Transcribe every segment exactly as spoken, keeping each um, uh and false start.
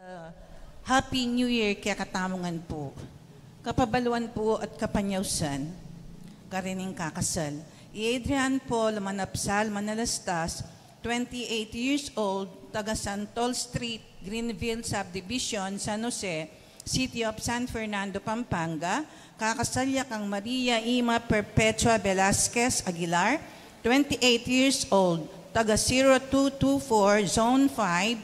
Uh, Happy New Year kekatamu ngan pu. Kapabaluan pu at kapanyausan karin ing kakasal. I Adrian Paul Manapsal Manalastas, twenty-eight years old, taga Santol Street, Greenville Subdivision, San Jose, City of San Fernando, Pampanga. Kakasal ya kang Maria Ima Perpetua Velasquez Aguilar, twenty-eight years old, taga zero two two four, Zone five,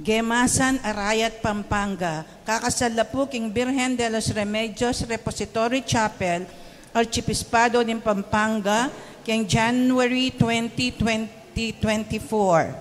Gemasan, Arayat, Pampanga. Kakasal la pu king Virgen de los Remedios Repository Chapel, Archiepispado de Pampanga, king January twenty, twenty twenty-four.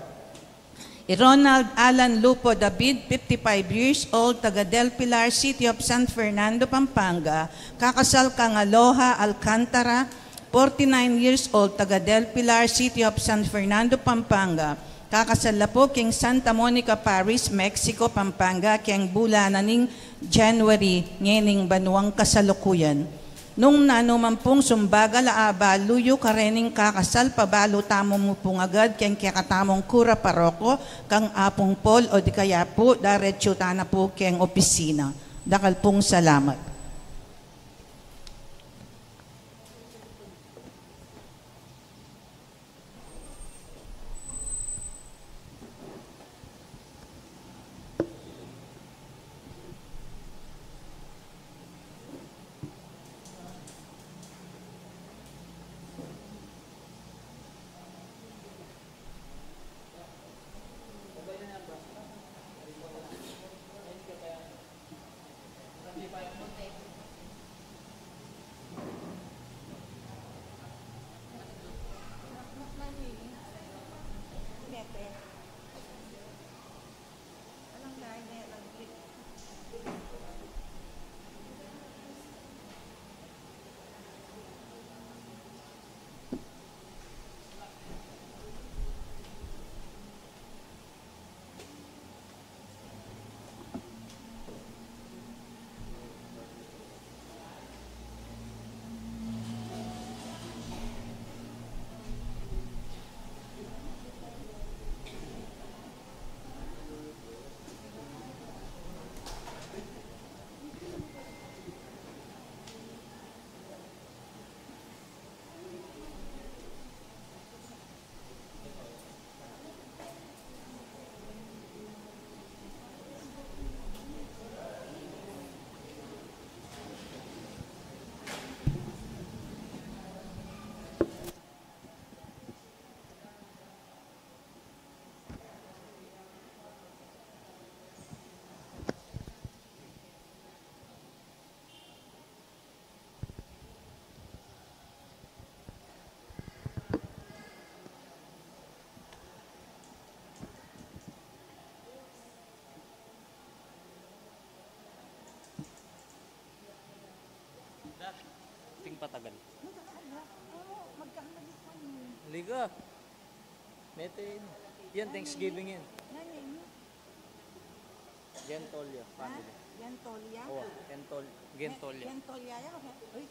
I Ronald Alan Lupo David, fifty-five years old, taga Del Pilar, City of San Fernando, Pampanga, kakasal kang Aloha Alcantara, forty-nine years old, taga Del Pilar, City of San Fernando, Pampanga. Kakasal la pu king Santa Monica Parish, Mexico, Pampanga, keng bulan na ning January ngening banuang kasalukuyan. Nung nanu man pung sumbagal a abalu yu karening kakasal, pabalu tamu mu pung agad keng kekatamung kura paroko, kang Apung Paul, o di kaya pu, daretsu ta na pu keng opisina. Dakal pung salamat. Ting patagal. Liga. Mete ini. Yan, Thanksgiving yan. Gentolia family. Gentolia? Oo, Gentol-, Gentolia. Gentolia yan, okay. Uy.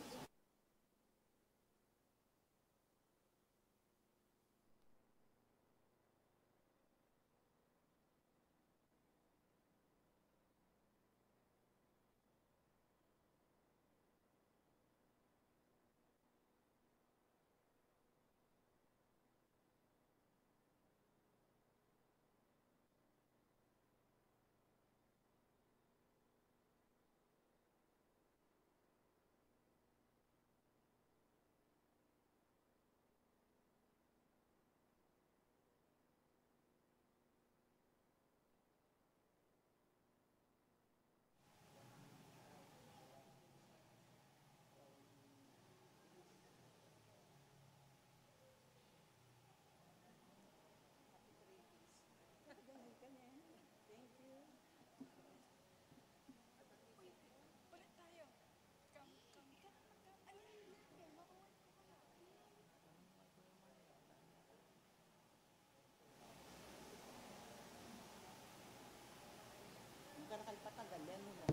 Ang karakal patagal, yan mo na.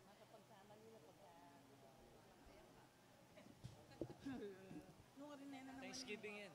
Makapagkamali na pagka-, nung rin na naman. Thanksgiving yan.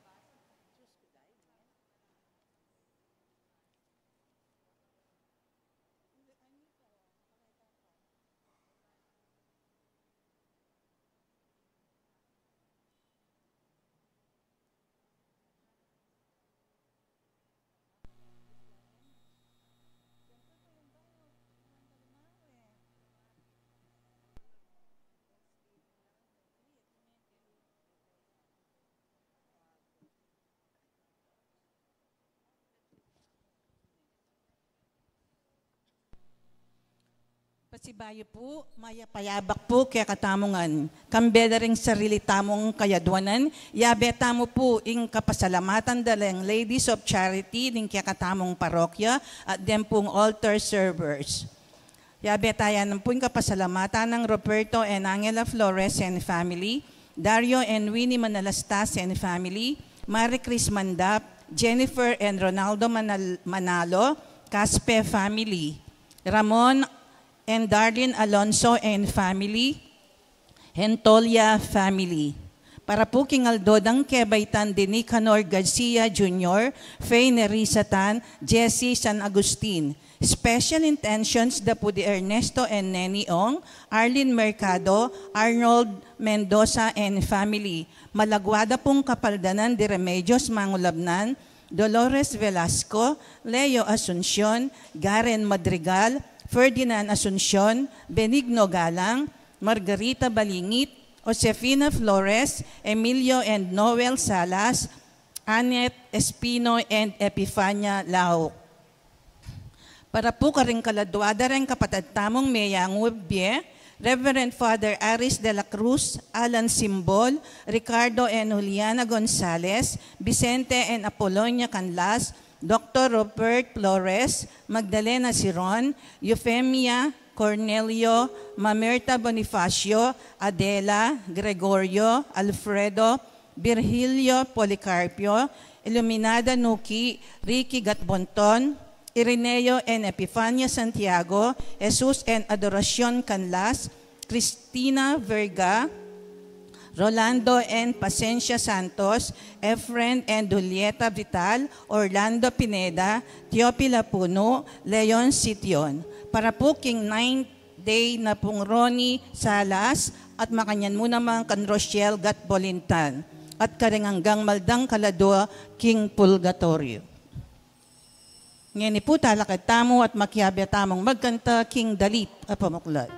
Pasibayu pu, mayap a yabak pu kekatamung ngan. Kambe da ring sarili tamung kayadwanan, yabe tamu pu ing kapasalamatan da ring Ladies of Charity ning kekatamung parokya at den pung altar servers. Yabe taya naman pu ing kapasalamatan nang Roberto and Angela Flores and family, Dario and Winnie Manalastas and family, Marie Chris Mandap, Jennifer and Ronaldo Manal-, Manalo, Caspe family, Ramon and Darlene Alonso and family, Hentolia family. Para pu king aldo dang kebaitan di Nicanor Garcia Junior, Faye Nerissa Tan, Jessie San Agustin. Special intentions da pu di Ernesto and Neni Ong, Arlene Mercado, Arnold Mendoza and family. Malagwa da pung kapaldanan di Remedios Mangulabnan, Dolores Velasco, Leo Asuncion, Garen Madrigal, Ferdinand Asuncion, Benigno Galang, Margarita Balingit, Josefina Flores, Emilio and Noel Salas, Annette Espino, and Epifania Lauk. Para pu karing kaladwa da reng kapatad tamung meyangu bie, Reverend Father Aris de la Cruz, Alan Simbol, Ricardo and Juliana Gonzalez, Vicente and Apolonia Canlas, Doctor Robert Flores, Magdalena Siron, Eufemia, Cornelio, Mamerta Bonifacio, Adela, Gregorio, Alfredo, Virgilio Policarpio, Iluminada Nuki, Ricky Gatbonton, Irineo and Epifania Santiago, Jesus and Adoracion Canlas, Cristina Verga, Rolando and Pacencia Santos, Efren and Julieta Vital, Orlando Pineda, Teofila Puno, Leon Sition. Para pu king ninth day na pung Ronnie Salas, at makanyan mu naman kang Rochelle Gatbolintan, at karing anggang maldang kaladwa king purgatorio. Ngeni pu talakad tamu at makiabe tamung magkanta king dalit a pamuklat.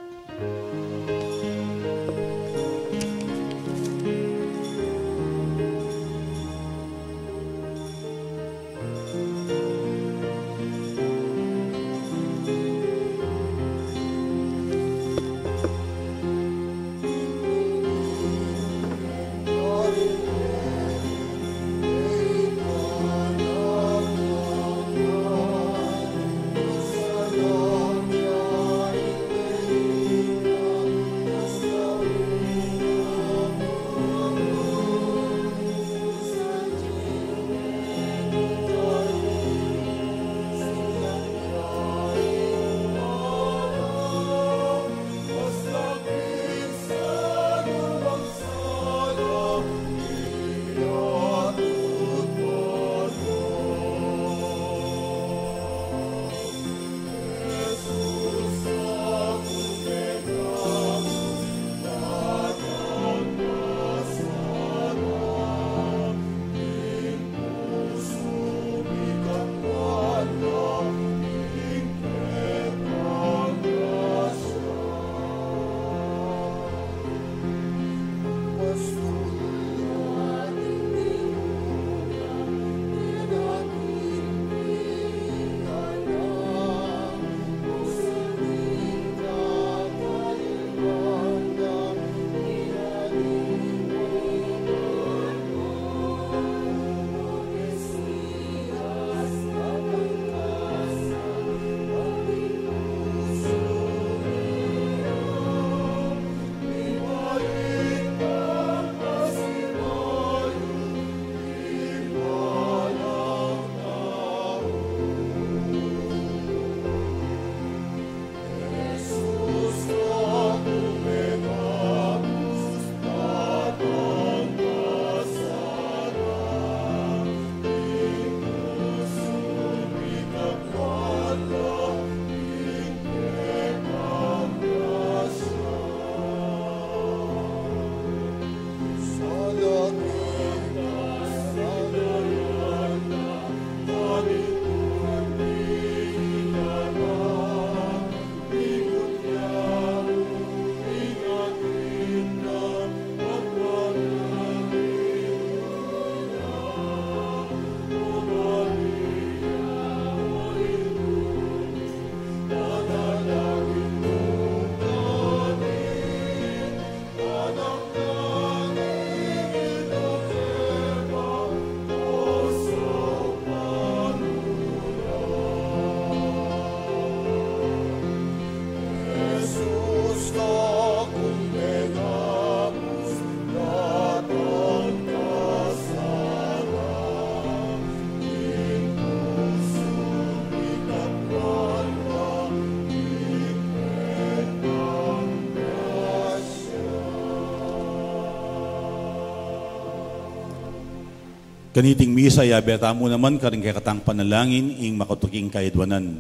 Kaniting misa, yabe tamu naman karing kekatang panalangin ing makatuking kaidwanan.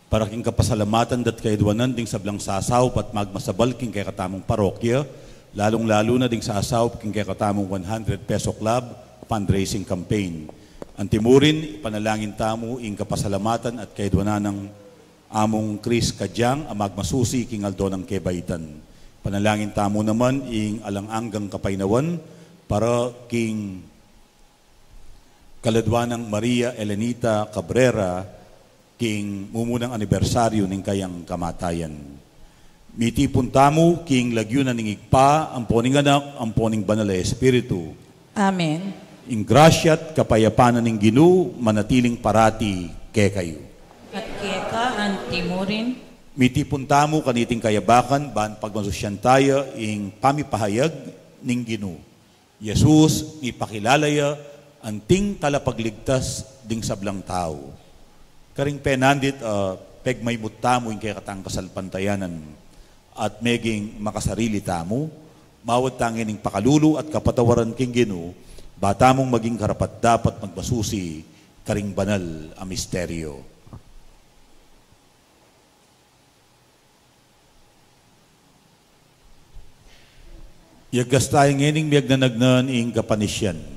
Para king kapasalamatan dat kaidwanan ding sablang sasaup at magmasabal king kekatamung parokya, lalung-lalu na ding sasaup king kekatamung one hundred peso club fundraising campaign. Antimurin, ipanalangin tamu ing kapasalamatan at kaidwanan nang Among Chris Kajang a magmasusi king aldo nang kebaitan. Panalangin tamu naman ing alang anggang kapaynawan para king kaladwa nang Maria Elenita Cabrera king mumunang anibersaryu ning kayang kamatayan. Mitipun tamu king lagyu na ning Ibpa, ampo ning Anak, ampo ning Banal a Espiritu. Amen. Ing grasya at kapayapan na ning Ginu manatiling parati kekayu. At keka antimurin. Mitipun tamu kaniting kayabakan ban pagmasusyan taya ing pamipahayag ning Ginu. Jesus, mipakilala ya anting talapagligtas ding sablang tau. Karing penandit, ah, pegmaymut tamu ing kekatang kasalpantayanan at meging makasarili tamu, mawad ta ngening pakalulu at kapatawaran king Ginu, ba tamung maging karapat-dapat magmasusi karing banal a misteryo. Yagasta ngening miyagnanagnan ing kapanisyan.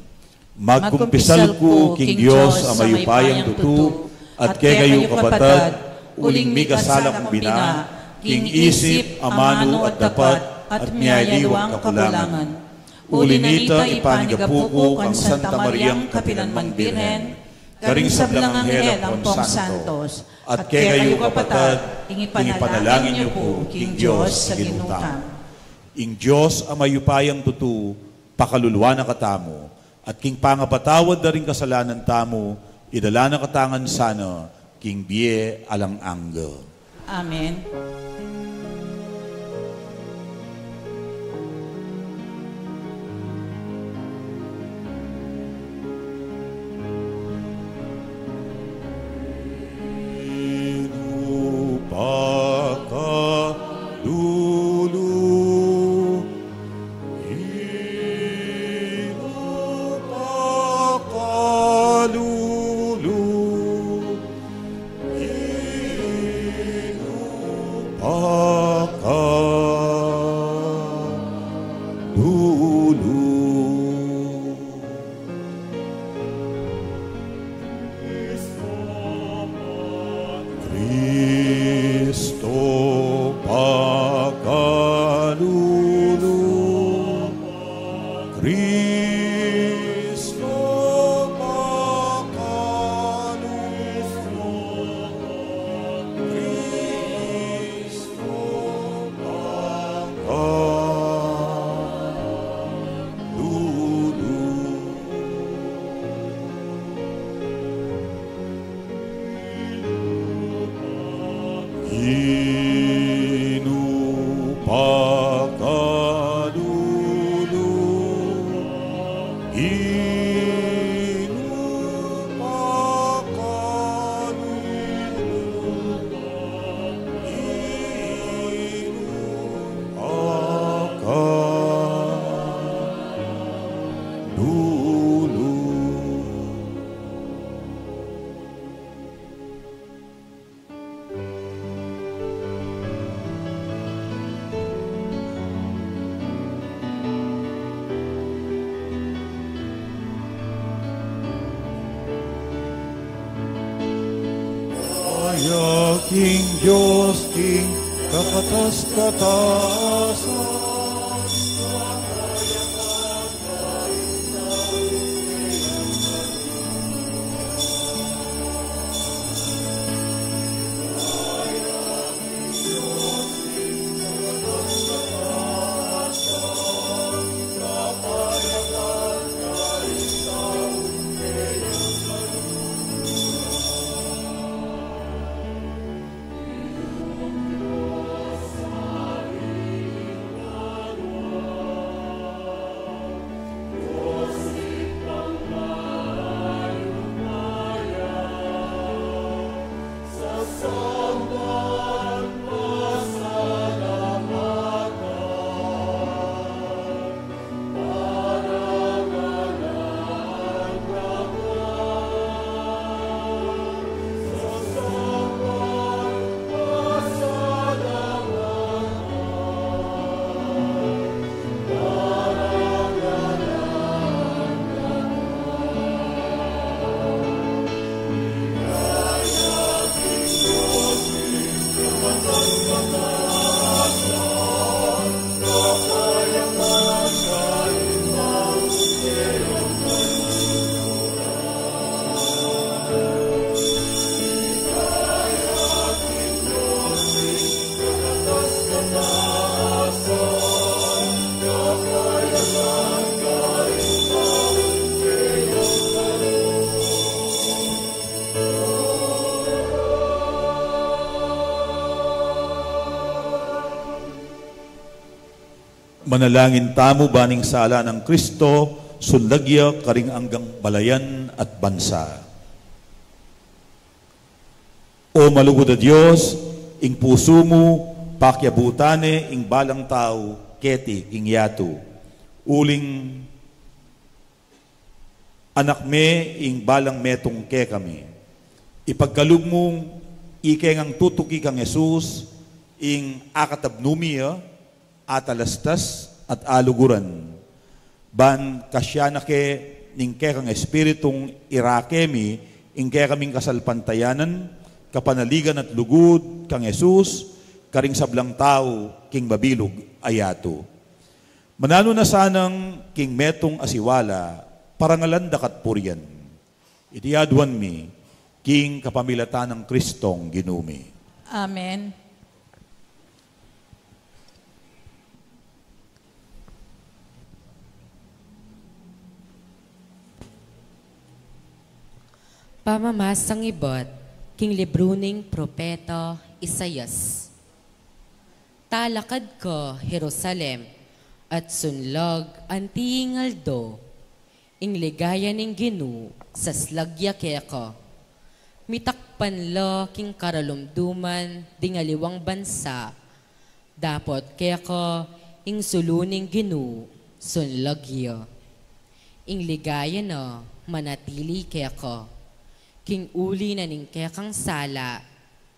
Magkumpisal ku king Dios a mayupayang tutu, at kekayu kapatad, uling mikasala kung bina, king isip, amanu at dapat, at miyaliwang kakulangan. Uli nita ipanigapu ku kang Santa Mariang kapilanmang Birhen, karing sablang anghel ampong santos, at kekayu kapatad, ing ipanalangin yu pu king Dios a Ginu tamu. Ing Dios a mayupayang tutu, pakaluluan na katamu, at king pangapatawad da ring kasalanan tamu, idala na katamu ngan sana king bie alang angga. Amen. Inu pakalulu, inu pakalulu, inu pakalulu. Kristo pakalulu, Kristo pakalulu, Kristo pakalulu. Inu pakalulu, inu pakalulu, inu pakalulu. Daya king Dios king kakatas-katasan. Manalangin tamu ban ing sala nang Kristo, sunlag ya karing anggang balayan at bansa. O malugud a Dios, ing pusu mu, pakiabutan ne ing balang tau keti king yatu. Uling anak me ing balang metung kekami. Ipagkalub mung ike ngang tutuki kang Jesus, ing akatabnu mi ya, atalastas at aluguran. Ban kasya na ke ning kekang Espiritung irake mi ing kekaming kasalpantayanan, kapanaligan at lugud kang Jesus, karing sablang tau king mabilug a yatu. Mananu na sanang king metung a siwala, parangalan da ka't purian. Iti aduan mi, king kapamilatan nang Kristong Ginu mi. Amen. Pamamasang ibat king libru ning propeta Isaias. Talakad ka Jerusalem, at sunlag anti ing aldo, ing ligaya ning Ginu saslag ya keka. Mitakpan la king karalumduman ding aliwang bansa, dapot keka ing sulu ning Ginu sunlag ya. Ing ligaya na manatili keka. King uli na ning kekang sala,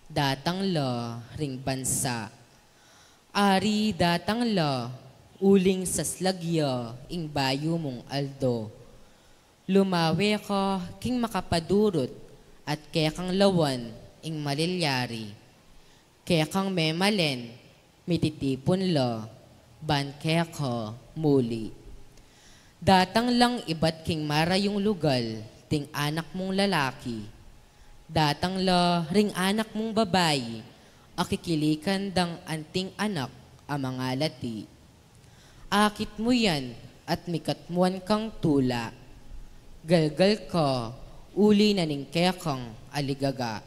datang la ring bansa. Ari datang la, uling saslag ya ing bayu mung aldo. Lumawe ka king makapadurut, at kekang lawan ing malilyari. Kekang memalen, mititipun la, ban keka muli. Datang lang ibat king marayung lugal ding anak mung lalaki. Datang la ring anak mung babai, a kikilikan dang anting anak a mangalati. Akit mu yan at mikatmuan kang tula. Galgal ka, uli na ning kekang aligaga.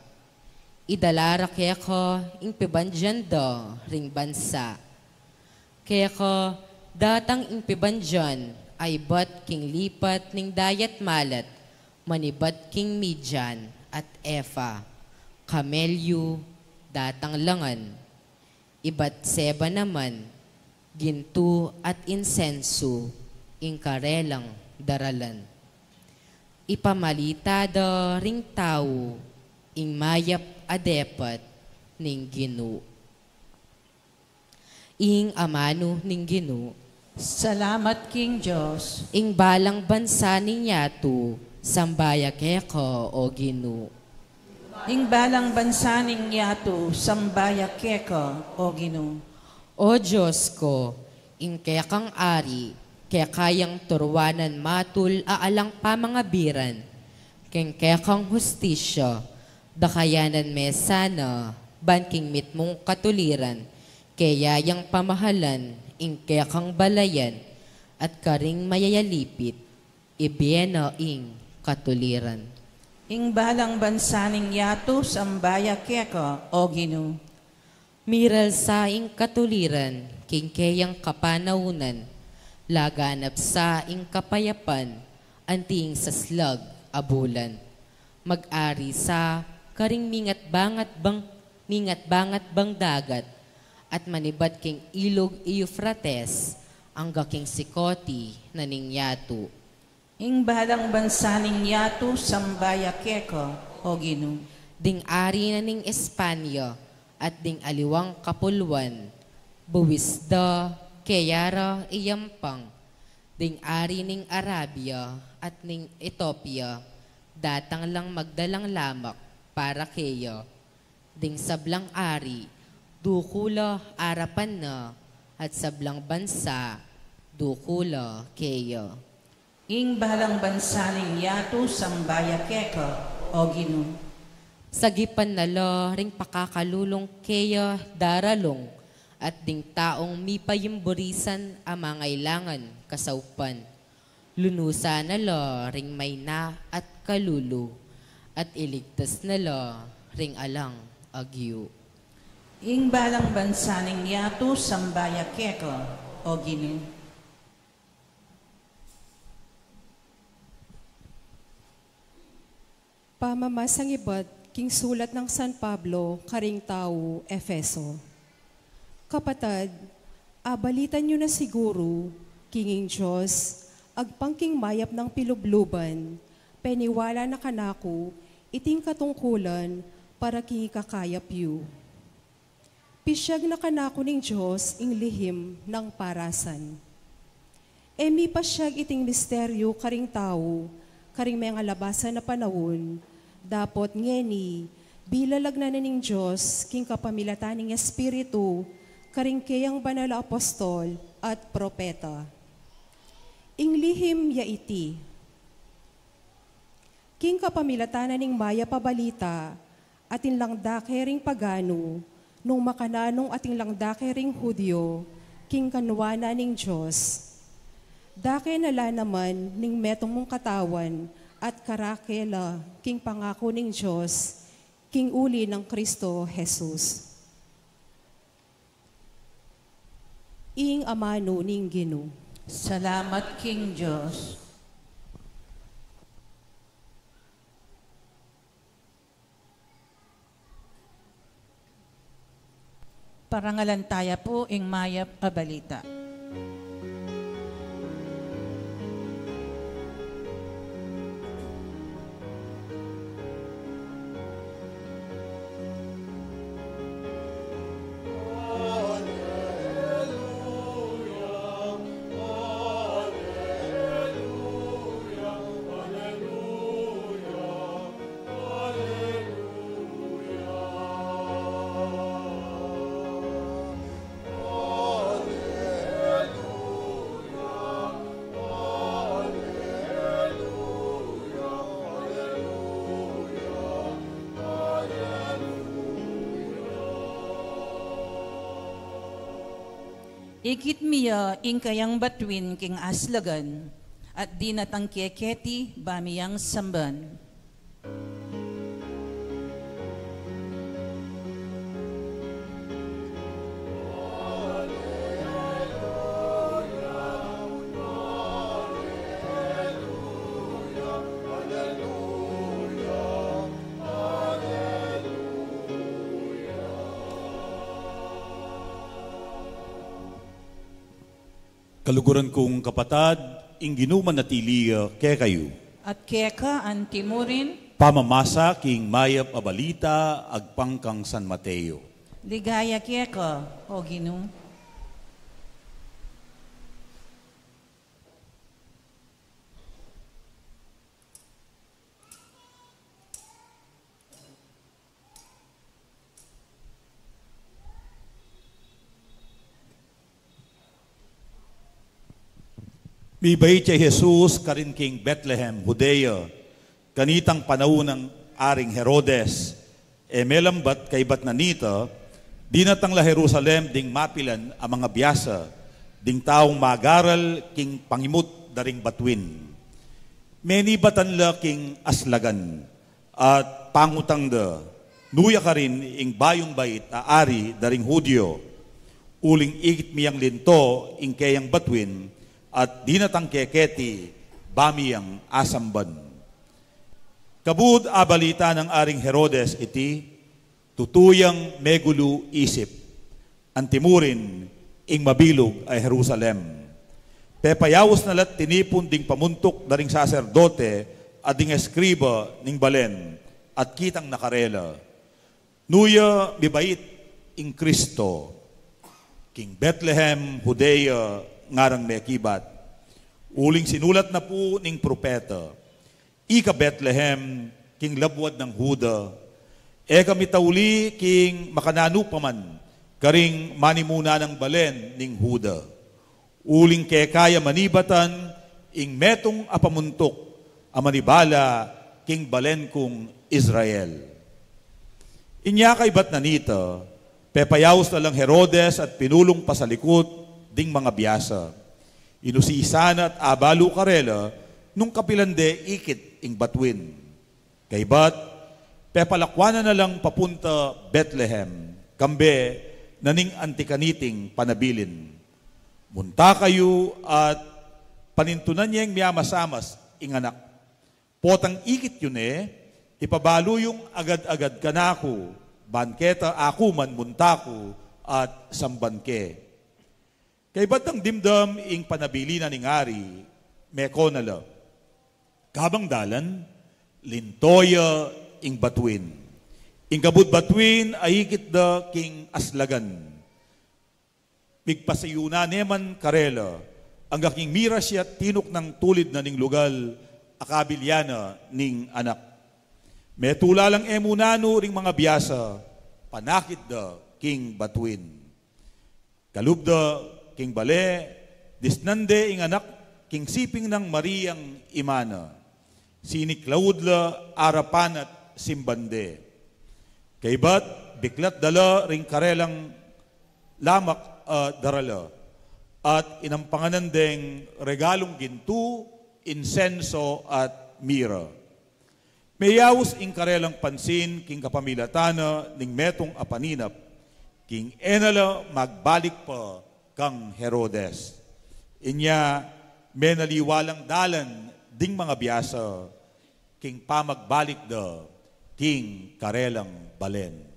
Idala ra keka ing pibandian da ring bansa. Keka datang ing pibandian a ibat king lipat ning dayat malat, manibat king Midian at Efa. Kamelyu datang la ngan. Ibat Seba naman, gintu at insensu ing karelang daralan. Ipamalita da ring tau ing mayap a depat ning Ginu. Ing amanu ning Ginu. Salamat king Dios. Ing balang bansa ning yatu, samba ya keka, o Ginu. Ing balang bansa ning yatu, samba ya keka, o Ginu. O Dios ku, ing kekang ari, keka yang turuanan matul a alang pamangabiran, king kekang hustisya, dakayanan me sana, ban king mitmung katuliran, keya yang pamahalan ing kekang balayan, at karing mayayalipit, ibie na ing katuliran. Ing balang bansa ning yatu, samba ya keka, o Ginu. Miralsa ing katuliran king keyang kapanaunan, laganap sa ing kapayapan anti ing saslag a bulan. Mag-ari sa karing mingat-bangat bang, mingat-bangat bang dagat, at manibat king ilug Eufrates, angga king sikoti na ning yatu. Ing balang bansa ning yatu, samba ya keka, o Ginu. Ding ari na ning Espanya, at ding aliwang kapulwan, buwis da, keya ra iyampang. Ding ari ning Arabia at ning Etiopia, datang lang magdalang lamak para keya. Ding sablang ari, duku la arapan na, at sablang bansa, duku la keya. Ing balang bansa ning yatu, samba ya keka, o Ginu. Sagipan na la ring pakakalulung keya daralung, at ding taung mipayimburisan a mangailangan kasaupan. Lunusan na la ring maina at kalulu, at iligtas na la ring alang agyu. Ing balang bansa ning yatu, samba ya keka, O Ginu. Pamamasang ibat king sulat nang San Pablo karing tau Efeso. Kapatad, abalitan yu na siguru, king ing Dios, agpang king mayap nang pilubluban, peniwala na kanaku iting katungkulan para king ikakayap yu. Pisyag na kanaku ning Dios ing lihim nang parasan. E mipasyag iting misteryu karing tau, karing mengalabasan a panaun, dapot ngeni, bilalag na ning Dios king kapamilatan ning Espiritu, karing keyang banal a apostol at propeta. Ing lihim ya iti. King kapamilatan na ning mayap a balita, atin lang dake ring paganu, nung makananu atin lang dake ring Judio, king kanwanan ning Dios. Dake na la naman ning metung mung katawan at karake la king pangaku ning Dios, king uli nang Kristo Jesus. Ing amanu ning Ginu. Salamat king Dios. Parangalan taya pu ing mayap a balita. Ikit mi ya ing kayang batuin king aslagan, at dinatang keketi ba mi yang samban. Kaluguran kung kapatad, ing Ginu manatili ya kekayu. At keka antimurin. Pamamasa king mayap a balita agpang kang San Mateo. Ligaya keka, O Ginu. Mibait ya i Jesus karin king Betlehem, Judea, kanitang panaun nang Aring Herodes. E melambat kaybat na nita, dinatang la Jerusalem ding mapilan a mangabiasa, ding taung magaral king pangimut da ring batuin. Menibatan la king aslagan, at pangutang da, nu ya karin ing bayung bait a ari da ring Judio? Uling ikit mi yang linto ing keyang batuin, at dinatang keketi ba mi yang asamban. Kabud abalita nang Aring Herodes iti, tutu yang megulu isip. Antimurin ing mabilug a Jerusalem. Pepayaus na la't tinipun ding pamuntuk da ring saserdote at ding eskriba ning balen, at kitang na karela, nu ya mibait ing Kristo? King Betlehem, Judea, ngarang mekibat. Uling sinulat na pu ning propeta, Ika Betlehem, king labuad nang Juda, e ka mitauli king makananu pa man karing manimuna nang balen ning Juda. Uling keka ya manibatan ing metung a pamuntuk a manibala king balen kung Israel. Inya kaybat na nita, pepayaus na lang Herodes at pinulung pasalikut ding mangabiasa. Inusisan na at abalu karela nung kapilan de ikit ing batuin. Kaybat, pepalakuan na na lang papunta Betlehem, kambe na ning anti kaniting panabilin. Munta kayu at panintunan yeng miyamasamas ing anak. Potang ikit yu ne, ipabalu yung agad-agad kanaku, ban keta aku man munta ku at samban ke. Kaybat dang dimdam ing panabilin na ning ari, meko na la. Kabang dalan, linto ya ing batuin. Ing kabud batuin, aikit da king aslagan. Migpasayuna ne man karela, angga king miras ya tinuknang tulid na ning lugal, a kabilyan na ning anak. Metula lang e mu nanu ring mangabiasa, panakit da king batuin. Kalub da king bale, disnan de ing anak king siping nang Mariang ima na. Siniklaud la arapan at simban de. Kaybat, biklat da la ring karelang lamak a darala, at inampangan deng regalung gintu, insenso, at mira. Meyaus ing karelang pansin king kapamilatan na ning metung a paninap, king e na la magbalik pa kang Herodes. Inya, menaliwa lang dalan ding mangabiasa, king pamagbalik da king karelang balen.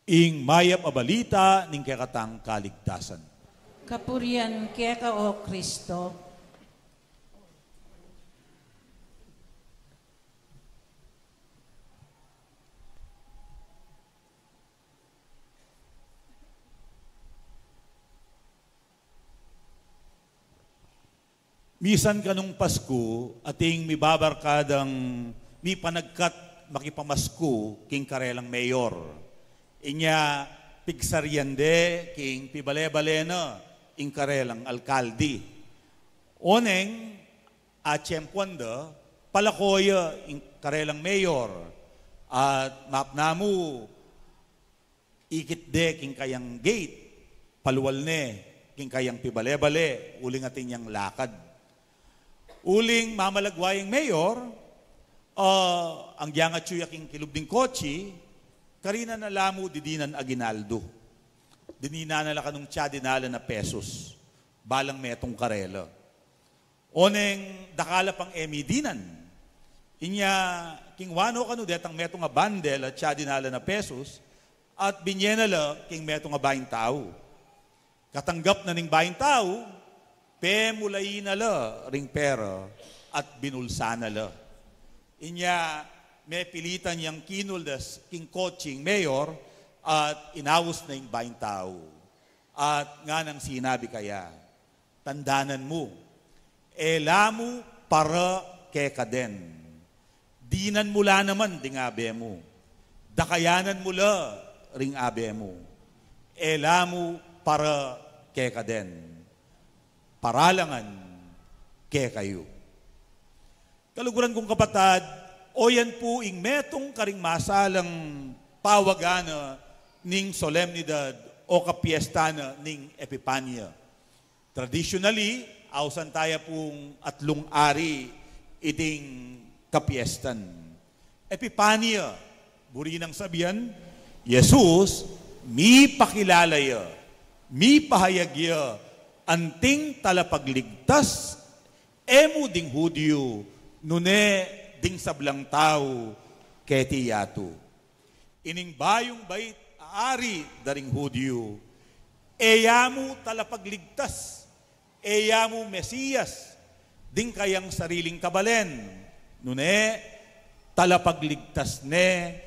Ing mayap a balita ning kekatang kaligtasan. Kapurian keka, O Kristo. Misan kanung Pasku, ating mibabarkadang mipanagkat makipamasku king karelang mayor. Inya pigsarian de king pibale-bale na ing karelang alkaldi. Oneng, a tiyempuan da, palako ya ing karelang mayor, at mapnamu, ikit de king kayang gate, palual ne king kayang pibale-bale, uling atin yang lakad. Uling mamalagwa yang mayor, ah, anggyang atyu ya king kilub ding kotsi, karina na la mu didinan aguinaldo. Dininan na la kanung tiyadinalan a pesos, balang metung karela. Oneng dakal a pang e midinan. Inya, king wanu kanu detang metung a bandel a tiyadinalan a pesos, at binye na la king metung a bayung tau. Katanggap na ning bayung tau, pemulai na la ring pera, at binulsa na la. Inya, mepilitan yang kinuldas king kotsing mayor, at inaus na ing bayung tau. At nganang sinabi kaya, Tandanan mu, e la mu para keka den. Dinan mu la naman ding abe mu. Dakayanan mu la ring abe mu. E la mu para keka den. Paralangan kekayu. Kaluguran kung kapatad, o yan pu ing metung karing masalang pawagan na ning solemnidad o kapiestan na ning Epipania. Traditionally, ausan taya pung atlung ari iting kapiestan. Epipania, buri nang sabian, Jesus, mipakilala ya, mipahayag ya, anting talapagligtas, e mu ding Judio, nune ding sablang tau keti yatu. Ining bayung bait a ari da ring Judio, e ya mu talapagligtas, e ya mu Mesias, ding kayang sariling kabalen, nune talapagligtas ne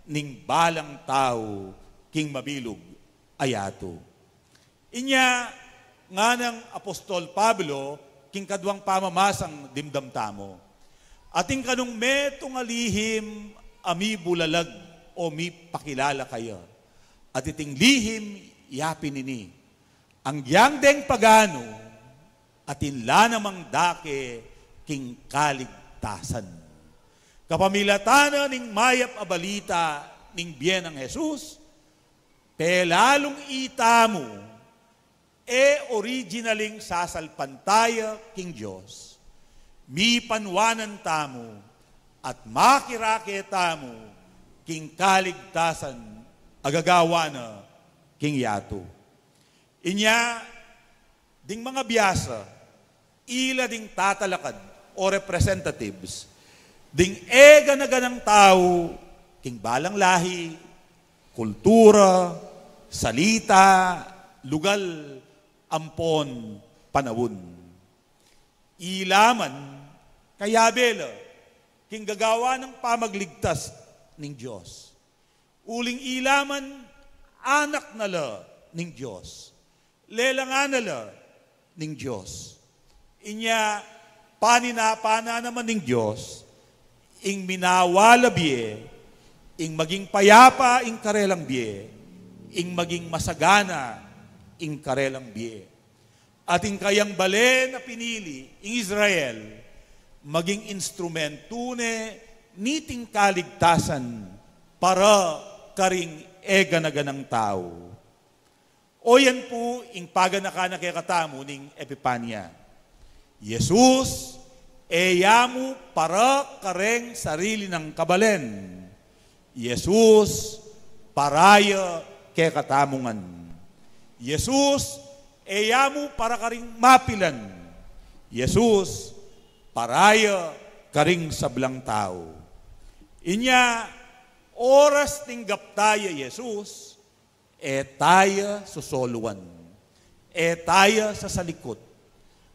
ning balang tau king mabilug a yatu. Inya, nganang Apostol Pablo, king kaduang pamamasang dimdam tamu. Atin kanung metung a lihim a mibulalag o mipakilala kaya. At iting lihim yapin ini. Anggyang deng paganu, atin la namang dake king kaligtasan. Kapamilatan na ning mayap a balita ning bie nang Jesus, pelalung itamu, e originaling sasalpantaya king Dios, mipanwanan tamu, at makirake tamu, king kaligtasan a gagawa na king yatu. Inya, ding mangabiasa, ila ding tatalakad o representatives ding eganaganang tau king balang lahi, kultura, salita, lugal, ampon panaun. Ila man, kayabe la king gagawan nang pamagligtas ning Dios. Uling ila man, anak na la ning Dios. Lelangan na la ning Dios. Inya, paninapan na naman ning Dios ing minawala bie, ing maging payapa ing karelang bie, ing maging masagana ing karelang bie. At ing kayang balen a pinili, ing Israel, maging instrumentu ne niting kaligtasan para karing eganaganang tau. O yan pu ing paganaka na kekatamu ning Epipanya. Jesus, e ya mu para kareng sarili nang kabalen. Jesus, para ya kekatamu ngan. Jesus, e ya mu para karing mapilan. Jesus, para ya karing sablang tau. Inya, oras tinggap ta ya Jesus, e ta ya sosoluan, e ta ya sasalikut.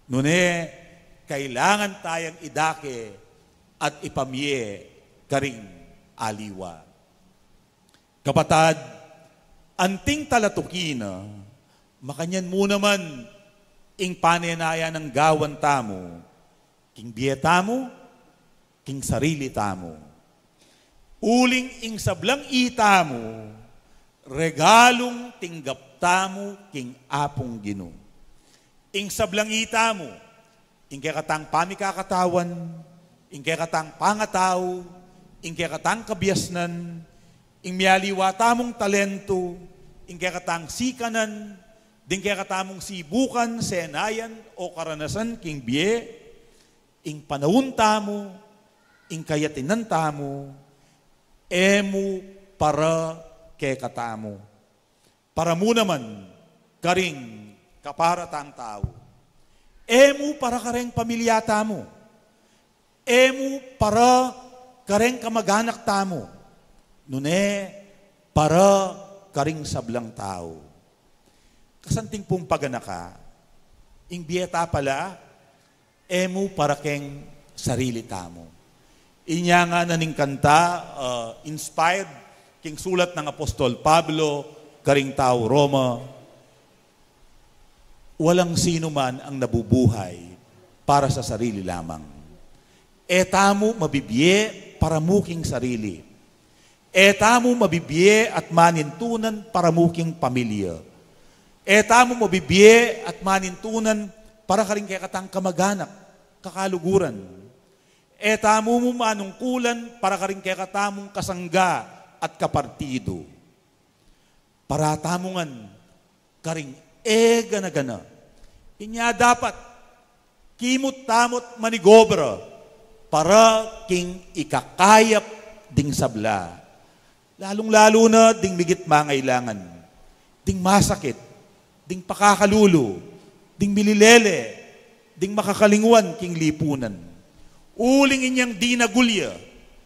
Nune, kailangan ta yang idake at ipamie karing aliwa. Kapatad, anting talatuki na, makanyan mu naman ing panenayan nang gawan tamu, king bie tamu, king sarili tamu. Uling ing sablang itamu, regalung tinggap tamu king Apung Ginu. Ing sablang itamu, ing kekatang pamikakatawan, ing kekatang pangatau, ing kekatang kabiasnan, ing mialiwa tamung talentu, ing kekatang sikanan, ding kekatamung sibukan, senayan, o karanasan king bie, ing panaun tamu, ing kayatinan tamu, e mu para kekatamu. Para mu naman karing kaparatang tau. E mu para kareng pamilya tamu. E mu para kareng kamaganak tamu. Nune, para karing sablang tau. Kasanting pung paganaka, ing bie ta pala, e mu para keng sarili tamu. Inya ngana ning kanta, ah, inspired king sulat nang Apostol Pablo karing tau Roma, "Walang sino man ang nabubuhay para sa sarili lamang." E tamu mabibie para mu king sarili. E tamu mabibie at manintunan para mu king pamilya. E tamu mabibie at manintunan para karing kekatang kamaganak, kakaluguran. E tamu mu manungkulan para karing kekatamung kasangga at kapartidu. Para tamu ngan karing e gana-gana. Inya dapat kimut tamu't manigobra para king ikakayap ding sabla. Lalung-lalu na ding migit mangailangan, ding masakit, ding pakakalulu, ding mililele, ding makakalingwan king lipunan. Uling inyang dinagul ya,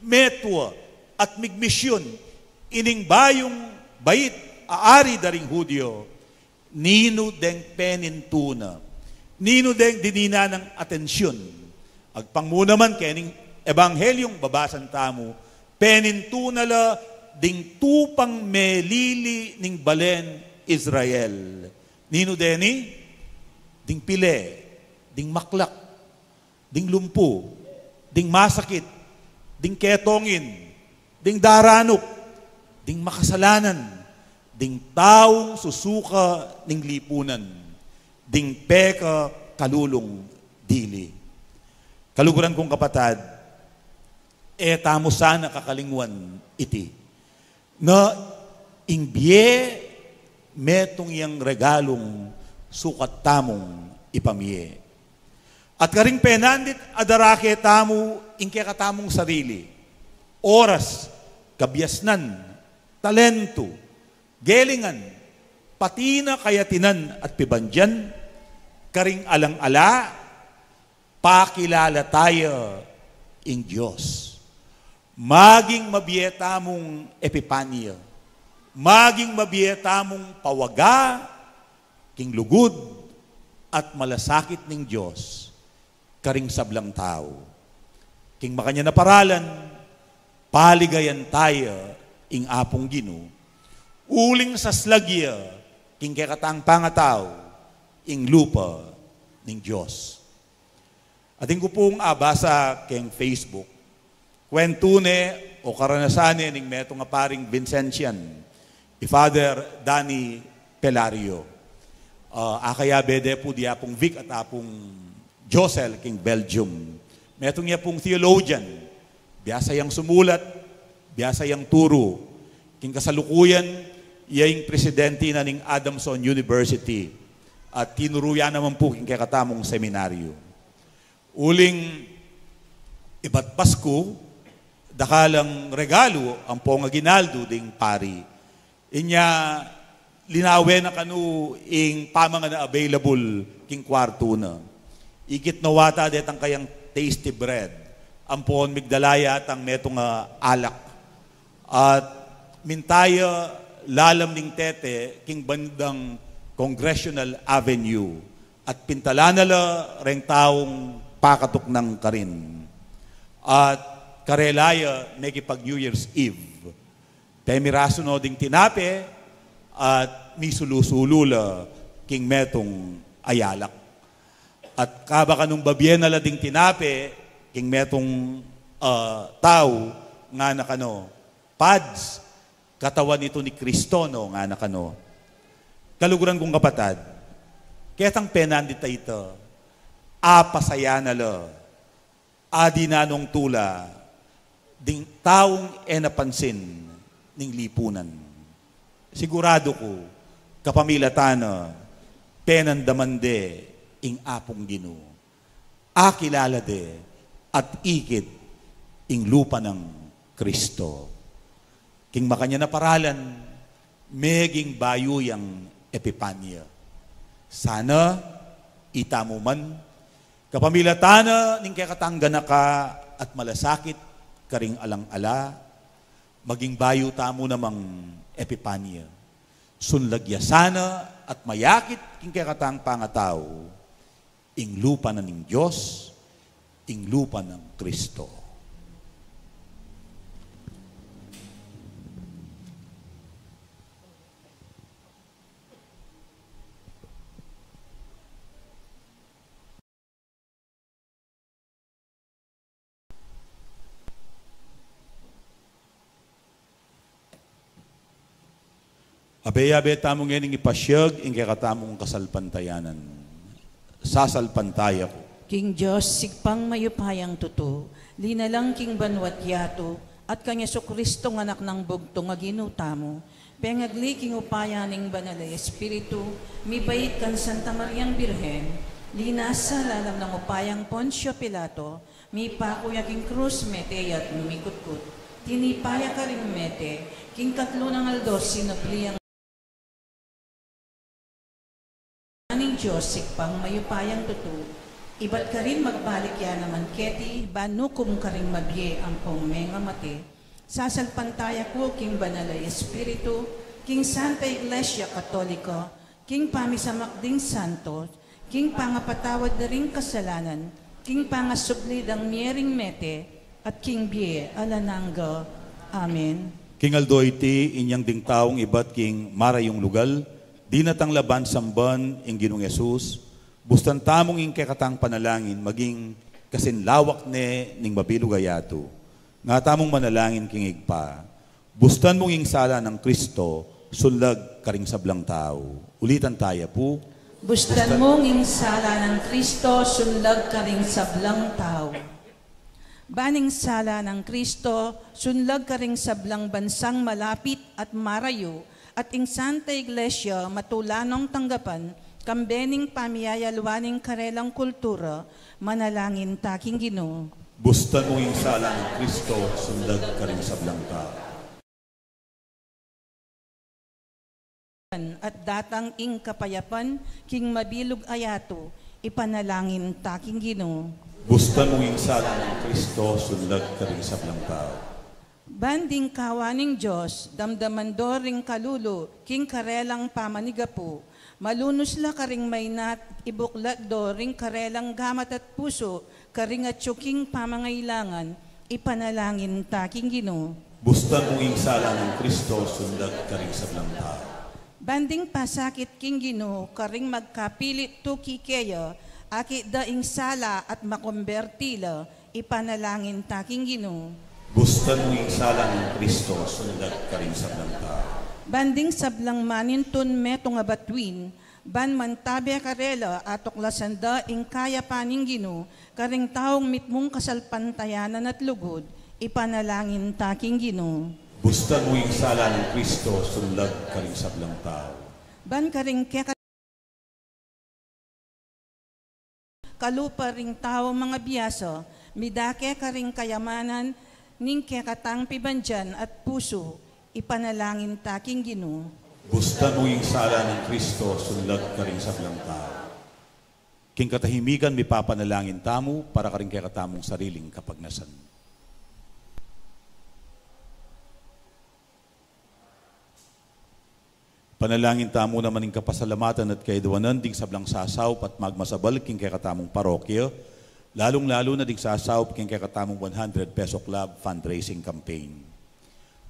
metua, at migmisyun ining bayung bait a ari da ring Judio, ninu deng penintu na, ninu deng dinina nang atensyun. Agpang mu naman kening Ebanghelyung babasan tamu, penintu na la ding tupang melili ning balen Israel. Ninu deni? Ding pile, ding maklak, ding lumpu, ding masakit, ding ketongin, ding daranup, ding makasalanan, ding taung susuka ning lipunan, ding pekakalulung dili. Kaluguran kung kapatad, e tamu sana kakalingwan iti, na ing bie metung yang regalung sukat tamung ipamie. At karing penandit a darake tamu ing kekatamung sarili, oras, kabiasnan, talentu, gelingan, pati na kayatinan at pibandian, karing alang-ala, pakilala taya ing Dios. Maging mabie tamung Epipania, maging mabie tamung pawaga king lugud at malasakit ning Dios karing sablang tau. King makanyan a paralan, paligayan taya ing Apung Ginu, uling saslag ya king kekatang pangatau ing lupa ning Dios. Atin ku pung abasa keng Facebook, kwentu ne o karanasan ne ning metung a paring Vincentian, i Father Danny Pelario. Ah, akayabe de pu di Apung Vic at Apung Josel king Belgium. Metung ya pung theologian, biasa yang sumulat, biasa yang turu. King kasalukuyan, iya ing presidente na ning Adamson University at tinuru ya naman pu king kekatamung seminaryo. Uling ibat Pasku, dakalang regalu ampong aginaldo ding pari. Inya linawe na kanu ing pamangan a available king kwartu na. Ikit na wata detang kayang tasty bread, ampon migdala ya tang metung a alak. At minta ya lalam ning tete king bandang Congressional Avenue, at pintalan na la reng taung pakatuknang karin. At karela ya mekipag New Year's Eve. Pemirasu no ding tinape at misulu-sulu la king metung a alak. At kabang kanung babie na la ding tinape king metung, ah, tau, ngana kanu, "Pads, katawan itu ni Kristo, no?" ngana kanu. Kaluguran kung kapatad, ketang penandit a ita, apasayan na la, adi na nung tula ding taung e na pansin ning lipunan. Siguradu ku, kapamilatan na, penandaman de ing Apung Ginu. Akilala de at ikit ing lupa nang Kristo. King makanyan a paralan, meging bayu yang Epipania. Sana itamu man, kapamilatan na ning kekatang ganaka at malasakit karing alang-ala, maging bayu tamu namang Epipania. Sunlag ya sana at mayakit king kekatang pangatau ing lupa na ning Dios, ing lupa nang Kristo. Abe-abe tamu ngening ipasiag ing kekatamung kasalpantayanan. Sasalpantaya ku. King Dios, Ibpang mayupayang tutu, linalang king banua't yatu, at kang Jesucristo, Anak nang bugtung a Ginu tamu, pengagli king upaya ning Banal a Espiritu, mibait kang Santa Mariang Birhen, linasa lalam nang upayang Poncio Pilato, mipaku ya king krus, mete ya't mikutkut, tinipa ya karing mete, king katlu nang aldo sinubli yang ning Dios, Ibpang mayupayang tutu, ibat karin magbalik ya naman keti, ban ukum karing mabie ampong mengamate. Sasalpantaya ku king Banal a Espiritu, king Santa Iglesia Katolika, king pamisamak ding santo, king pangapatawad da ring kasalanan, king pangasubli dang mie ring mete, at king bie alang angga. Amen. King aldo iti, inyang ding taung ibat king marayung lugal, dinatang la ban samban ing Ginung Jesus, bustan tamung ing kekatang panalangin maging kasinlawak ne ning mabilug a yatu. Nga tamung manalangin king Ibpa. Bustan mung ing sala nang Kristo, sunlag karing sablang tau. Ulitan taya pu. Bustan mung ing sala nang Kristo, sunlag karing sablang tau. Ban ing sala nang Kristo, sunlag karing sablang bansang malapit at marayu, at ing Santa Iglesia matulanong tanggapan, kambe ning pamiyayalwa ning karelang kultura, manalangin ta king Ginu. Bustan mung ing sala nang Kristo, sunlag karing sablang tau. At datang ing kapayapan king mabilug a yatu, ipanalangin ta king Ginu. Bustan mu ing sala nang Kristo, sunlag karing sablang tau. Ban ding kawa ning Dios, damdaman do ring kalulu king karelang pamanigapu, malunus la karing maina't ibuklat do ring karelang gamat at pusu karing atyu king pamangailangan, ipanalangin ta king Ginu. Bustan mu ing sala nang Kristo, sunlag karing sablang tau. Ban ding pasakit king Ginu karing magkapilit tuki keya, akit da ing sala at makomberti la, ipanalangin ta king Ginu. Bustan mu ing sala nang Kristo, sunlag karing sablang tau. Ban ding sablang manintun metung a batuin, ban mantabe karela, atuklasan da ing kayapan ning Ginu karing taung mitmung kasalpantayanan at lugud, ipanalangin ta king Ginu. Bustan mu ing sala nang Kristo, sunlag karing sablang tau. Ban karing keka kalupa ring tau mangabiasa, midake karing kayamanan ning kekatang pibandian at pusu, ipanalangin ta king Ginu. Bustan mu ing sala nang Kristo, sunlag karing sablang tau. King katahimikan mipapanalangin tamu para karing kekatamung sariling kapagnasan. Panalangin tamu naman ing kapasalamatan at kayadwanan ding sablang sasaup at magmasabal king kekatamung parokya, lalung-lalu na ding sasaup king kekatamung one hundred peso club fundraising campaign.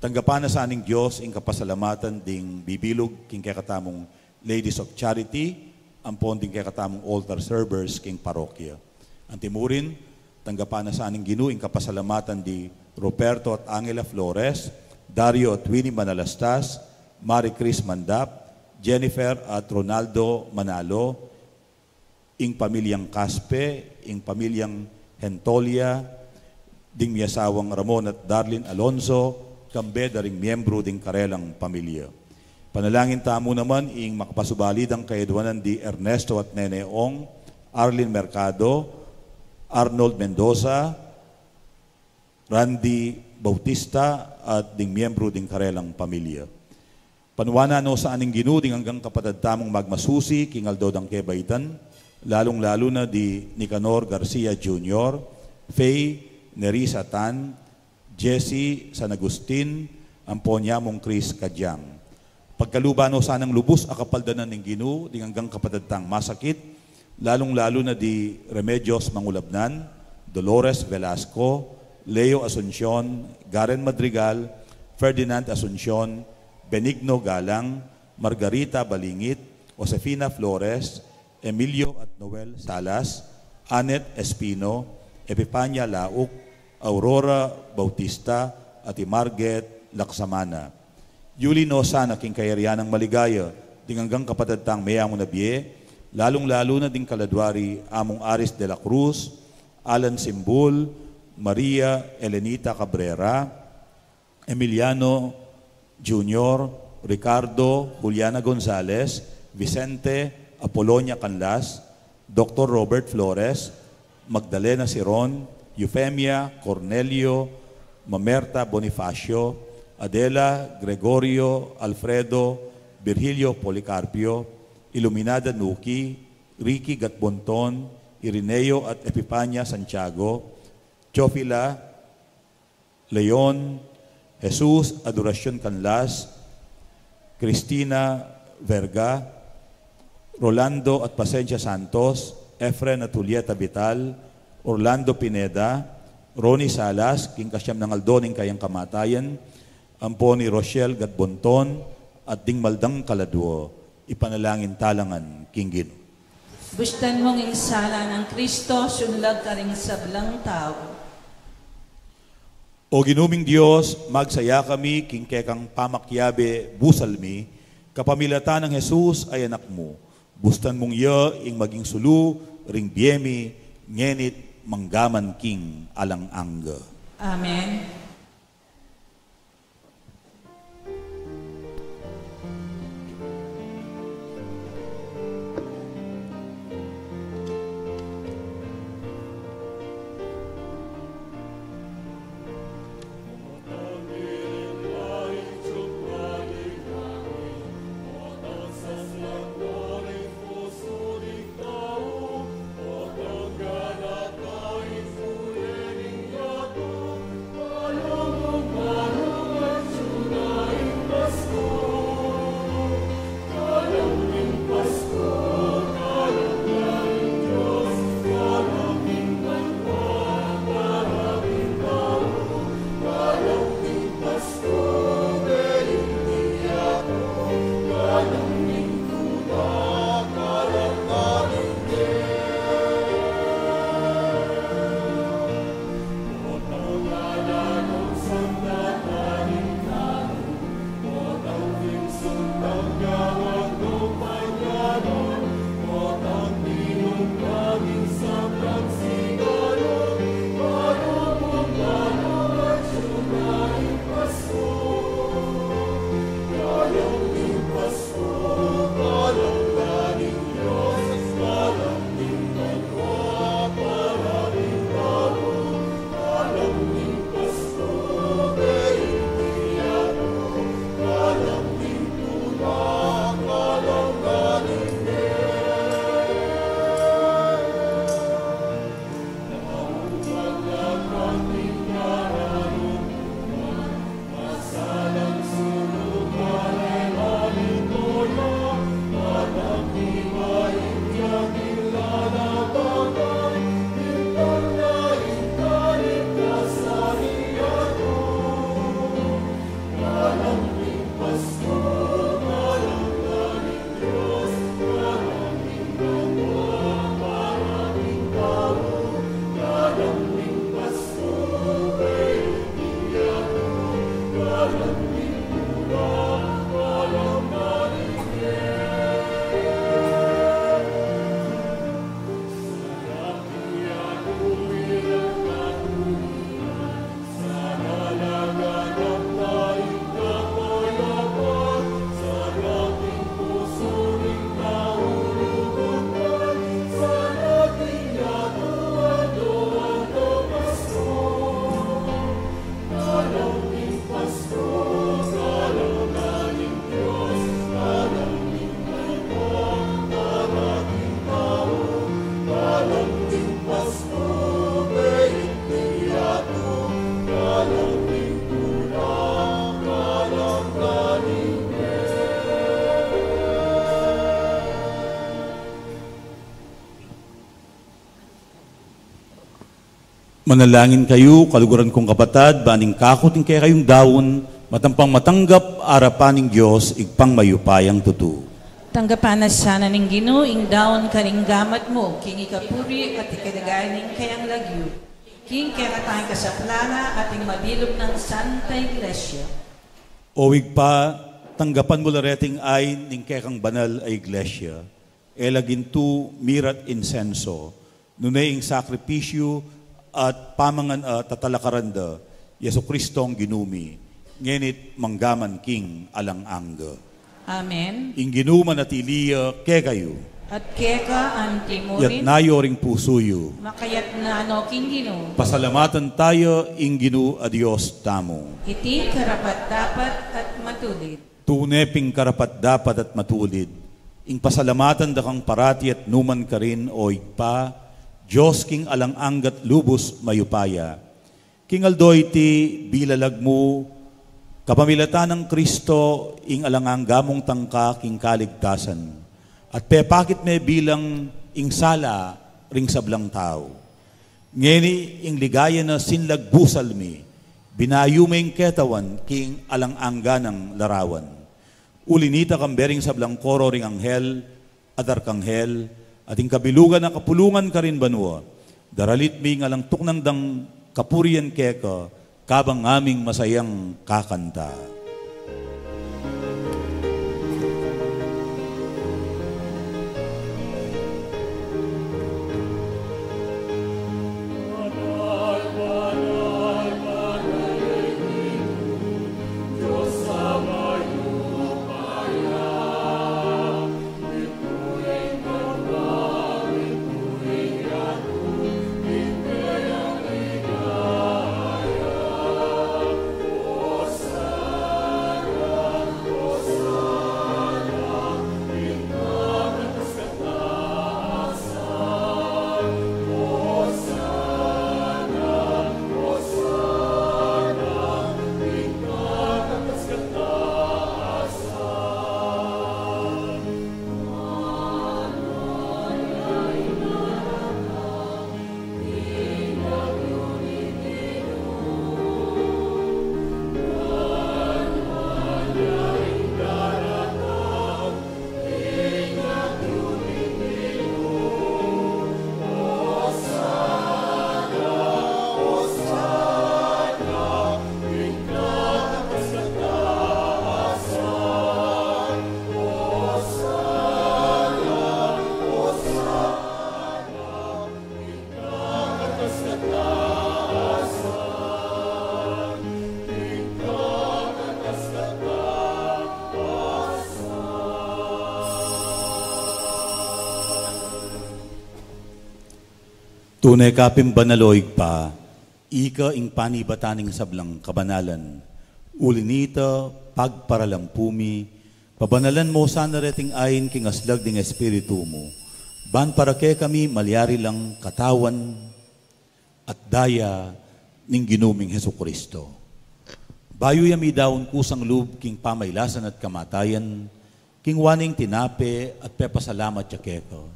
Tanggapan na sa ning Dios ing kapasalamatan ding bibilug king kekatamung Ladies of Charity, ampon ding kekatamung altar servers king parokya. Antimurin, tanggapan na sa ning Ginu ing kapasalamatan di Ruperto at Angela Flores, Dario at Winnie Manalastas, Marie Chris Mandap, Jennifer at Ronaldo Manalo, ing pamilyang Caspe, ing pamilyang Hentolia, ding miasawang Ramon at Darlene Alonso, kambe da ring miyembru ding karelang pamilya. Panalangin tamu naman ing makapasubalidang kayadwanan di Ernesto at Nene Ong, Arlene Mercado, Arnold Mendoza, Randy Bautista, at ding miyembru ding karelang pamilya. Panuanan no sa ning Ginu ding anggang kapatad tamung magmasusi king aldo dang kebaitan, lalung-lalu na di Nicanor Garcia Junior, Faye Nerissa Tan, Jesse San Agustin, ampon ya mung Chris Kadiang. Pagkaluban no sanang lubus a kapaldanan ning Ginu ding anggang kapatad tang masakit, lalung-lalu na di Remedios Mangulabnan, Dolores Velasco, Leo Asuncion, Garen Madrigal, Ferdinand Asuncion, Benigno Galang, Margarita Balingit, Josefina Flores, Emilio at Noel Salas, Annette Espino, Epipania Lauk, Aurora Bautista, at i Marget Laksamana. Yuli no sana king kayarian nang maligaya ding anggang kapatad tang meyamu na bie, lalung-lalu na ding kaladwa ri Amung Aris de la Cruz, Alan Simbul, Maria Elenita Cabrera, Emiliano Junior, Ricardo, Juliana Gonzalez, Vicente, Apolonia Canlas, Doktor Robert Flores, Magdalena Siron, Eufemia, Cornelio, Mamerta Bonifacio, Adela, Gregorio, Alfredo, Virgilio Policarpio, Iluminada Nuki, Ricky Gatbonton, Irineo at Epipania Santiago, Teofila, Leon, Jesus Adoracion Canlas, Cristina Verga, Rolando at Pasencia Santos, Efren at Julieta Vital, Orlando Pineda, Ronnie Salas, king kasiam nang aldo ning kayang kamatayan, ampon i Rochelle Gatbonton, at ding maldang kaladwa, ipanalangin talangan king Ginu. Bustan mung ing sala nang Kristo, sunlag karing sablang tau. O Ginu ming Dios, magsaya kami king kekang pamakiabe busal mi, kapamilatan nang Jesus a Anak mu. Bustan mung iya ing maging sulu ring bie mi, ngeni't manggaman king alang angga. Amen. Manalangin kayu, kaluguran kung kapatad, ban ing kaku at ing kekayung daun, matampang matanggap arapan ning Dios, Ibpang mayupayang tutu. Tanggapan na sana ning Ginu ing daun karing gamat mu, king ikapuri at ikadagay ning kayang lagyu, king kekatamung kasaplalan at ing mabilug nang Santa Iglesia. O Ibpa, tanggapan mu la reting ain ning kekang banal a Iglesia, e la gintu, mira at insenso, nune ing sakripisyu at pamangan a tatalakaran da Jesucristong Ginu mi, ngeni't manggaman king alang angga. Amen. Ing Ginu manatili ya kekayu. At keka antimurin. Yatna yu ring pusu yu. Makayatna no king Ginu. Pasalamatan taya ing Ginu a Dios tamu. Iti karapat-dapat at matulid. Tune pin karapat-dapat at matulid ing pasalamatan da kang parati at nukarin man, o Ibpa, Dios king alang angga't lubus mayupaya. King aldo iti bilalag mu, kapamilatan nang Kristo, ing alang angga mung tangka king kaligtasan, at pepakit me bilang ing sala ring sablang tau. Ngeni ing ligaya na sinlag busal mi, binayu me ing ketawan king alang angga nang larawan. Uli nita, kambe ring sablang koro ring anghel at arkanghel, at ing kabilugan a kapulungan karin banua, daralit mi ing alang tuknang dang kapurian keka, kabang ngaming masayang kakanta. Tune ka pin banal, o Ibpa, ika ing panibatan ning sablang kabanalan. Uli nita, pagparalampu mi, pabanalan mo sana reting ain king aslag ning Espiritu mu, ban para kekami malyari lang katawan at daya ning Ginu ming Jesucristo. Bayu ya midaun kusang lub king pamailasan at kamatayan, kingwa ne ing tinape at pepasalamat ya keka,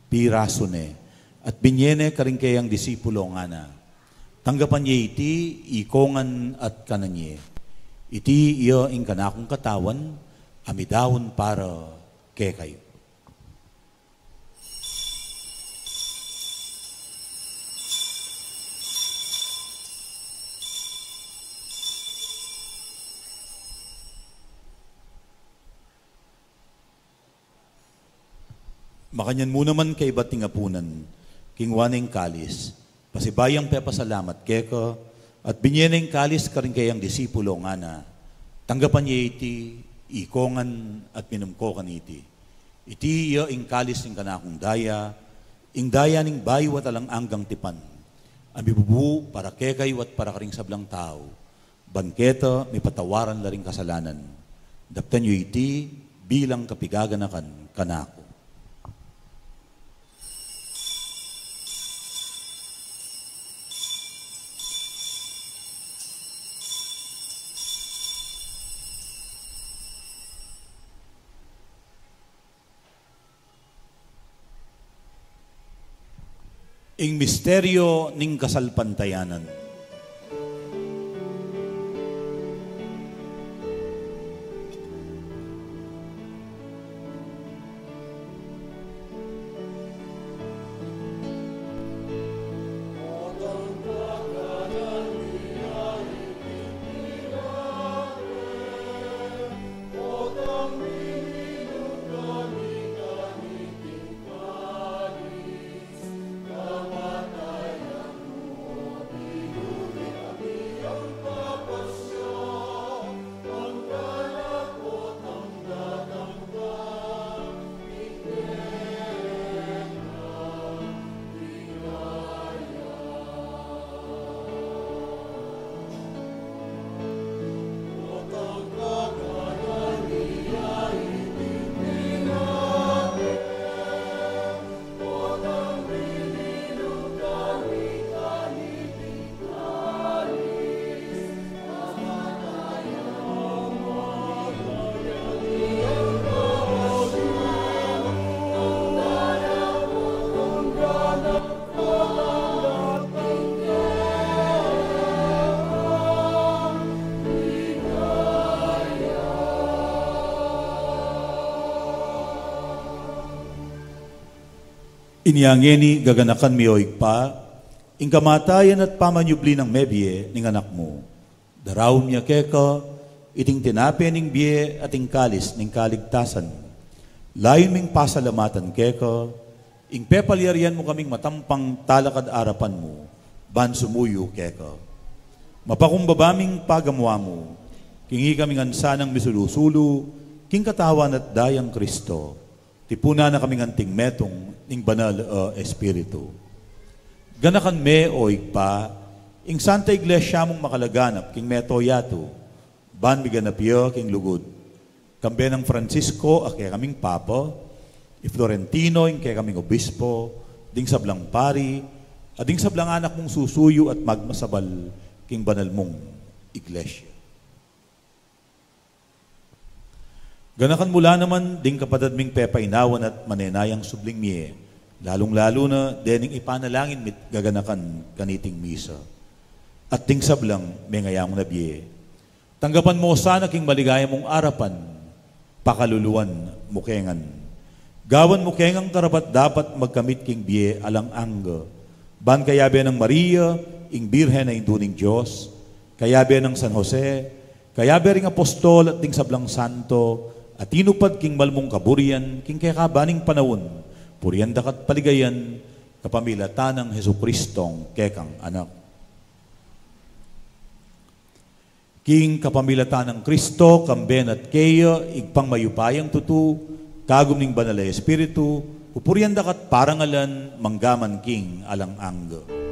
pirasu ne, at binye ne karing keyang disipulo, ngana: Tanggapan ye iti, ikongan at kanan ye. Iti iya ing kanakung katawan, a midaun para kekayu. Makanyan mu naman kaybat ning apunan, kingwa ne ing kalis, pasibayu yang pepasalamat keka, at binye ne ing kalis karing keyang disipulo, ngana: Tanggapan ye iti, ikongan at minum ko kaniti. Iti iya ing kalis ning kanakung daya, ing daya ning bayu at alang anggang tipan, a mibubu para kekayu at para karing sablang tau, ban keta mipatawaran la ring kasalanan. Daptan yu iti bilang kapigaganakan kanaku. Ing misteryo ning kasalpantayanan. Inya ngeni, gaganakan mi, o Ibpa, ing kamatayan at pamanyubli nang mebie ning Anak mu. Daraun mi keka iting tinape ning bie at ing kalis ning kaligtasan. Layun ming pasalamatan keka ing pepalyarian mu kaming matampang talakad arapan mu ban sumuyu keka. Mapakumbaba ming pagamu-amu king ikami ngan sanang misulu-sulu king Katawan at Dayang Kristo. Tipunan na kaming anting metung ning Banal a Espiritu. Ganakan me, o Ibpa, ing Santa Iglesia mung makalaganap king mabilug a yatu, ban miganap ya king lugud. Kambe nang Francisco a kekaming Papa, i Florentino ing kekaming Obispo, ding sablang pari, at ding sablang anak mung susuyu at magmasabal king banal mung Iglesia. Ganakan mu la naman ding kapatad ming pepainawan at manenayang subling mie, lalung-lalu na dening ipanalangin mi't gaganakan kaniting misa. At ding sablang mengayamu na bie. Tanggapan mu sana king maligaya mung arapan, pakaluluan mu kengan. Gawan mu kengang karapat-dapat magkamit king bie alang angga. Ban kayabe nang Maria, ing Birhen a Indu ning Dios, kayabe nang San Jose, kayabe ring apostol at ding sablang santo, a tinupad king malmung kaburian, king kekabaning panaun, purian daka't paligayan, kapamilatan nang Jesucristong kekang Anak. King kapamilatan nang Kristo, kambe na't keya, Ibpang mayupayang tutu, kagum ning Banal a Espiritu, pupurian daka't parangalan, manggaman king alang angga.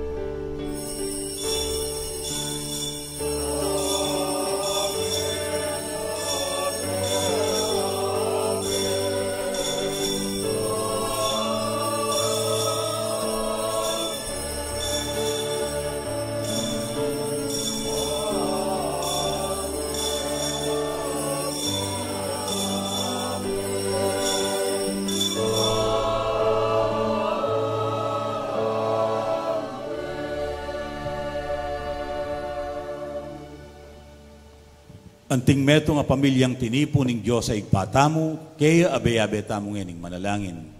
Anting metung a pamilyang tinipu ning Dios a Ibpa tamu, keya abe-abe tamu ngening manalangin.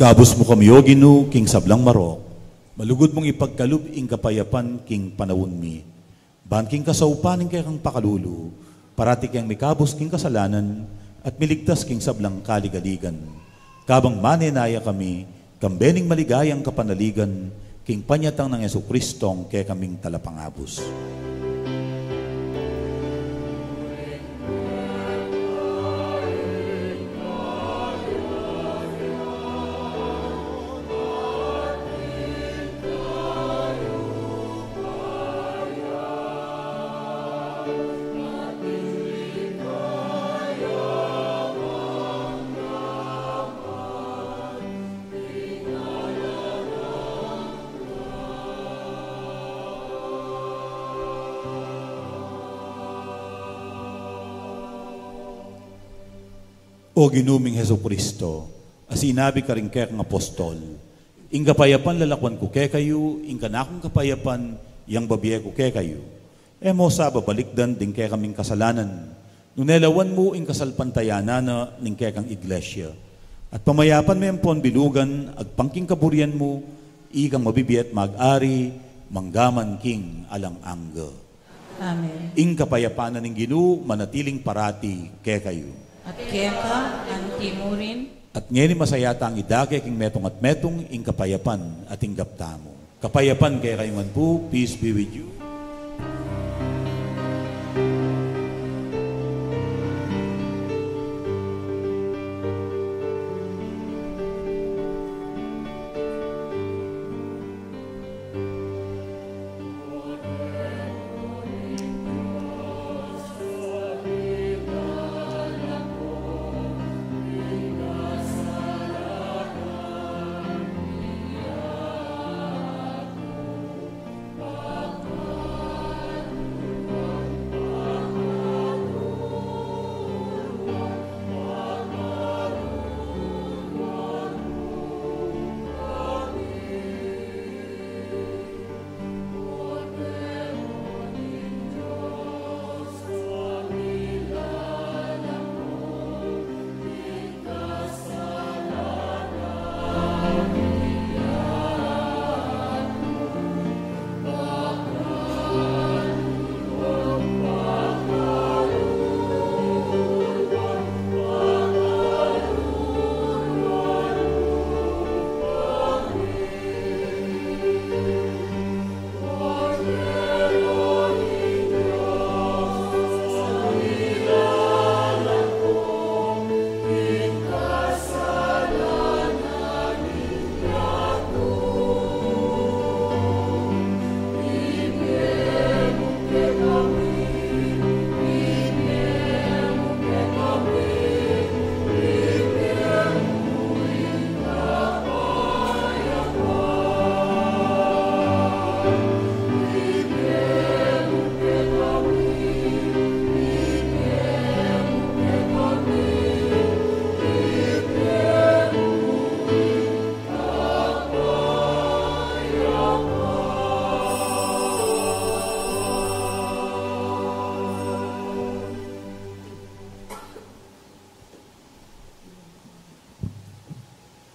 Kabus mu kami, O Ginu, king sablang marok. Malugud mung ipagkalub ing kapayapan king panaun mi. Ban king kasaupan ning kekang pakalulu, parati keng mikabus king kasalanan at miligtas king sablang kaligaligan. Kabang manenaya kami, kambe ning maligayang kapanaligan, king panyatang nang Jesucristong kekaming Talapangabus. O Ginu ming Jesucristo, a sinabi karing kekang apostol, "Ing kapayapan lalakuan ku kekayu, ing kanakung kapayapan yang babie ku kekayu." E mo sa babalikdan ding kekaming kasalanan, nune lawan mu ing kasalpantayanan na ning kekang iglesia. At pamayapan me ampon bilugan, agpang king kaburian mu, ikang mabibie at mag-ari, manggaman king alang angga. Amen. Ing kapayapan na ning Ginu, manatiling parati kekayu. At keka anti mu rin. At ngeni masaya tang idake king metung at metung ing kapayapan a tinggap tamu. Kapayapan kekayu ngan pu, peace be with you.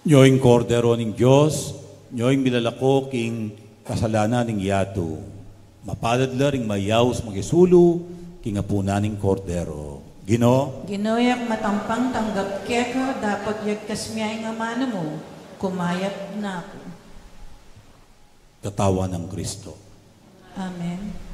Nyo ing Kordero ning Dios, nyo ing milalako king kasalanan ning yatu. Mapalad la ring mayaus makisulu king apunan ning Kordero. Ginu. Ginu, e ku matampang tanggap keka, dapot yagkas mu ing amanu mu, kumayap na ku. Katawan nang Kristo. Amen.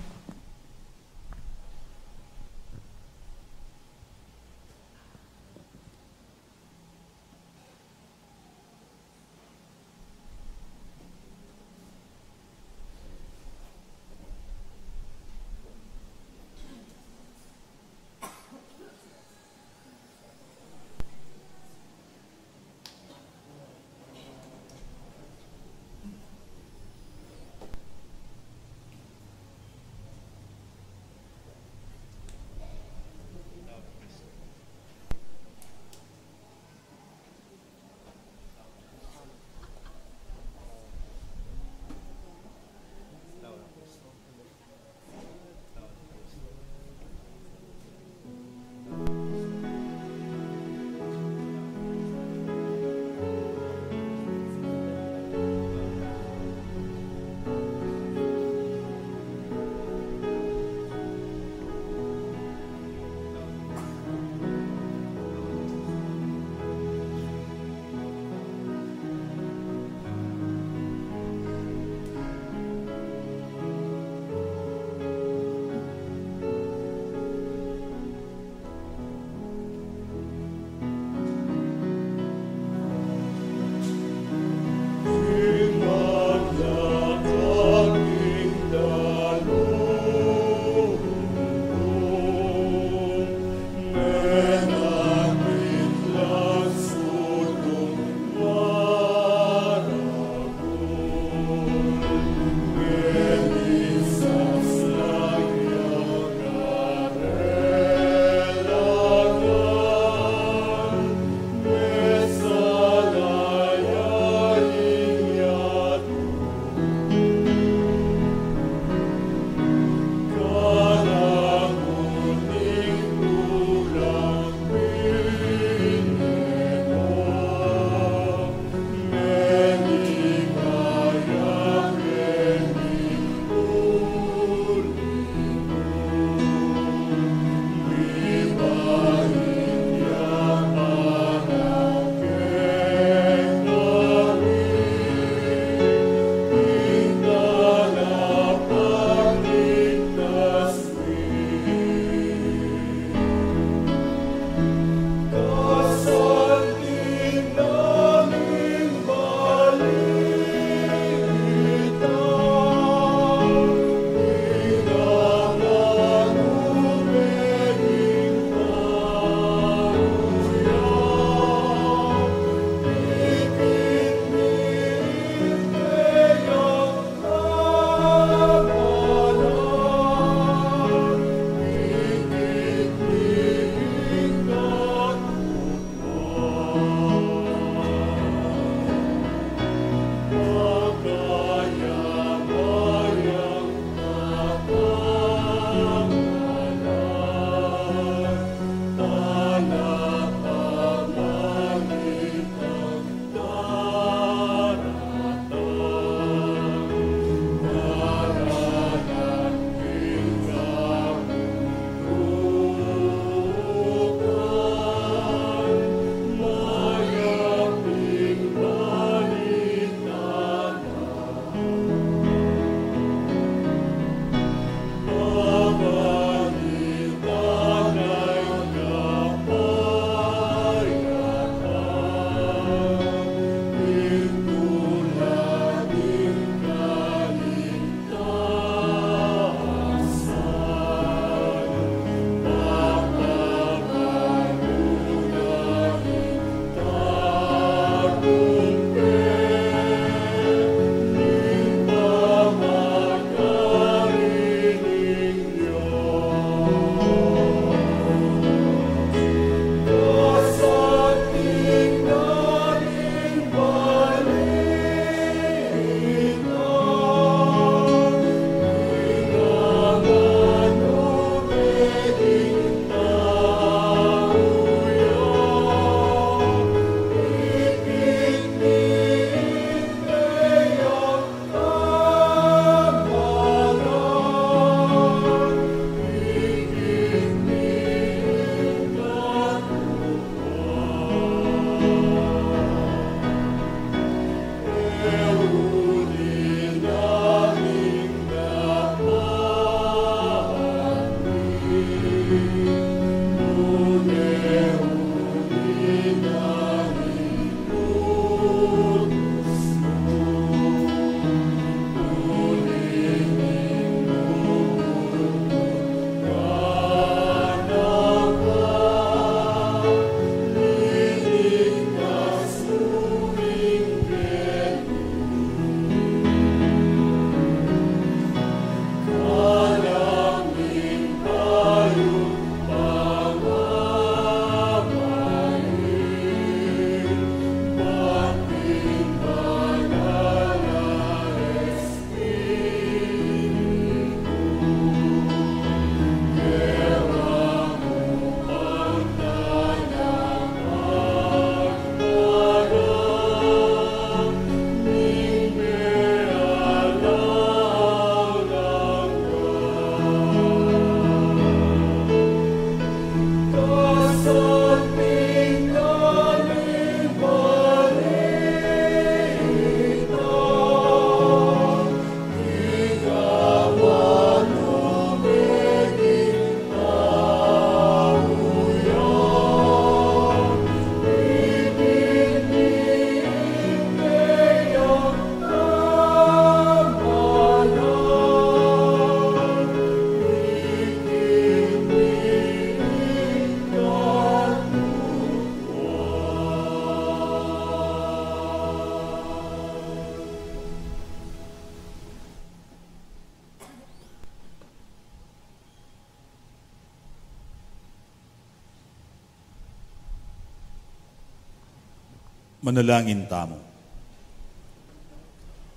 Manalangin tamu.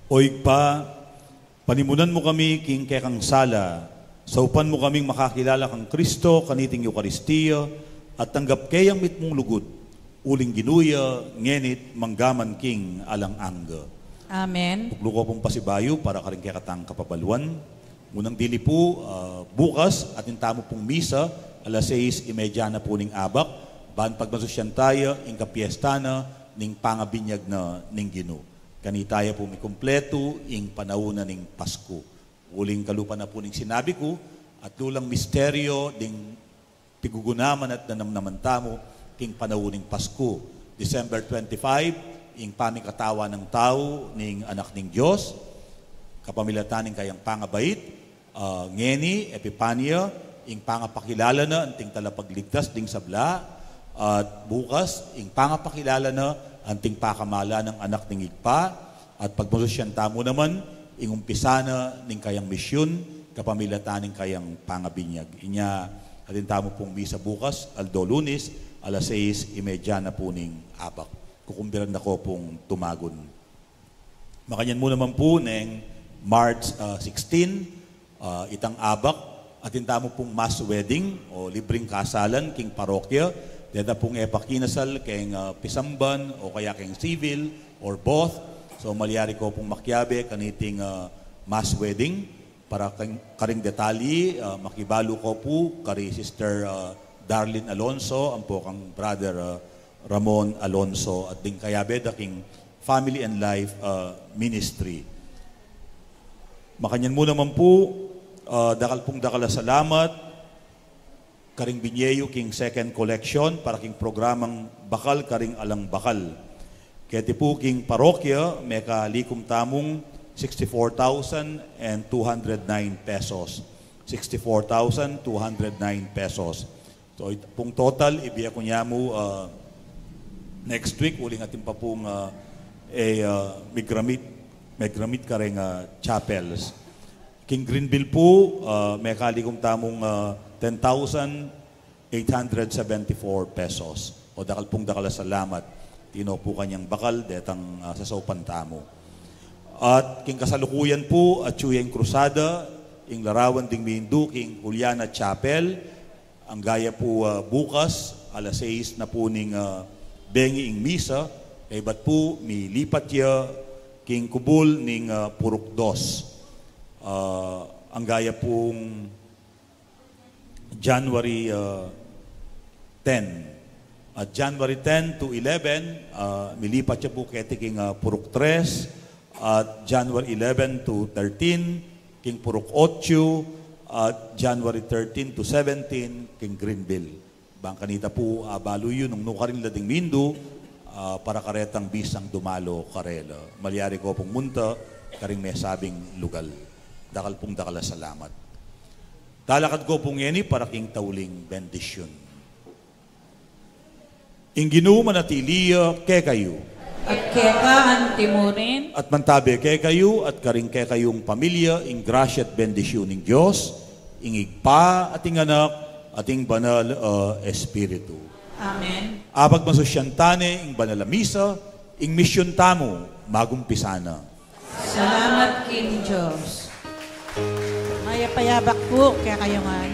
O Ibpa, panimunan mu kami king kekang sala, saupan mu kaming makakilala kang Kristo kaniting Eukaristia, at tanggap ke yang mitmung lugud, uling Ginu ya, ngeni't manggaman king alang angga. Amen. Buklu ko pung pasibayu para karing kekatang kapabaluan. Ngunang dili pu, ah, bukas, atin tamu pung misa, alas sais y media na pu ning abak, ban pagmasusyan taya ing kapiesta na ning pangabinyag na ning Ginu. Kanita ya pu mikumpletu ing panaun na ning Pasku. Uling kalupa na pu ning sinabi ku, atlu lang misteryo ding pigugunaman at nanamnaman tamu king panaun ning Pasku. December twenty-five, ing pamikatawan nang tau ning Anak ning Dios, kapamilatan ning kayang pangabait, ah, ngeni, Epipania, ing pangapakilala na anting talapagligtas ding sabla, at bukas, ing pangapakilala na anting pakamalan nang Anak ning Ibpa, at pagmasusyan tamu naman, ing umpisa na ning kayang misyun, kapamilatan ning kayang pangabinyag. Inya, atin tamu pung misa bukas, aldo Lunes, alas sais y media na pu ning abak. Kukumbiran na ko pung tumagun. Makanyan mu naman pu neng March, ah, sixteen, ah, itang abak, atin tamu pung mass wedding o libreng kasalan king parokya, deta pung e pa kinasal keng, ah, pisamban o kaya keng civil or both. So, malyari ko pung makiabe kaniting, ah, mass wedding. Para keng, karing detalye, ah, makibalu ko pu kari Sister, ah, Darlene Alonso, ampo kang Brother, ah, Ramon Alonso, at ding kayabe da king Family and Life, ah, Ministry. Makanyan mu naman pu, ah, dakal pung dakal a salamat karing binye yu king second collection para king programang Bakal karing Alang Bakal. Keti pu king parokya, mekalikum tamung sixty-four thousand and two hundred nine pesos. Sixty-four thousand two hundred nine pesos. So, it-, pung total, ibie ku nya mu, ah, next week, uling atin pa pung, ah, e, ah, migramit, migramit karing, ah, chapels. King Greenville pu, ah, mekalikum tamung, ah, ten thousand eight hundred seventy-four pesos. O dakal pung dakal a salamat, tino pu kanyang bakal, detang, ah, sasaupan tamu. At king kasalukuyan pu, atyu ya ing krusada, ing larawan ding mindu, king Juliana Chapel, anggaya pu, ah, bukas, alas sais na pu ning, ah, bengi ing misa, kaybat pu, milipat ya, king kubul ning, ah, Purok Dos. Ah, anggaya pung January, ah, ten. At January ten to eleven, ah, milipat ya pu keti king, ah, Purok Tres. At January eleven to thirteen, king Purok Ocho. At January thirteen to seventeen, king Greenville. Bang kanita pu, ah, balu yu nung nukarin la ding mindu, ah, para karetang bisang dumalo karela. Malyari ko pung munta karing mesabing lugal. Dakal pung dakal a salamat. Talakad ko pu ngeni para king tauling bendisyun. Ing Ginu manatili ya kekayu. At keka antimurin. At mantabe kekayu at karing kekayung pamilya ing grasya at bendisyun ning Dios, ing Ibpa at ing Anak at ing Banal a Espiritu. Amen. Apagmasusyan ta ne ing banal a misa, ing misyun tamu magumpisa na. Salamat king Dios. Mayap a abak pu kekayu ngan.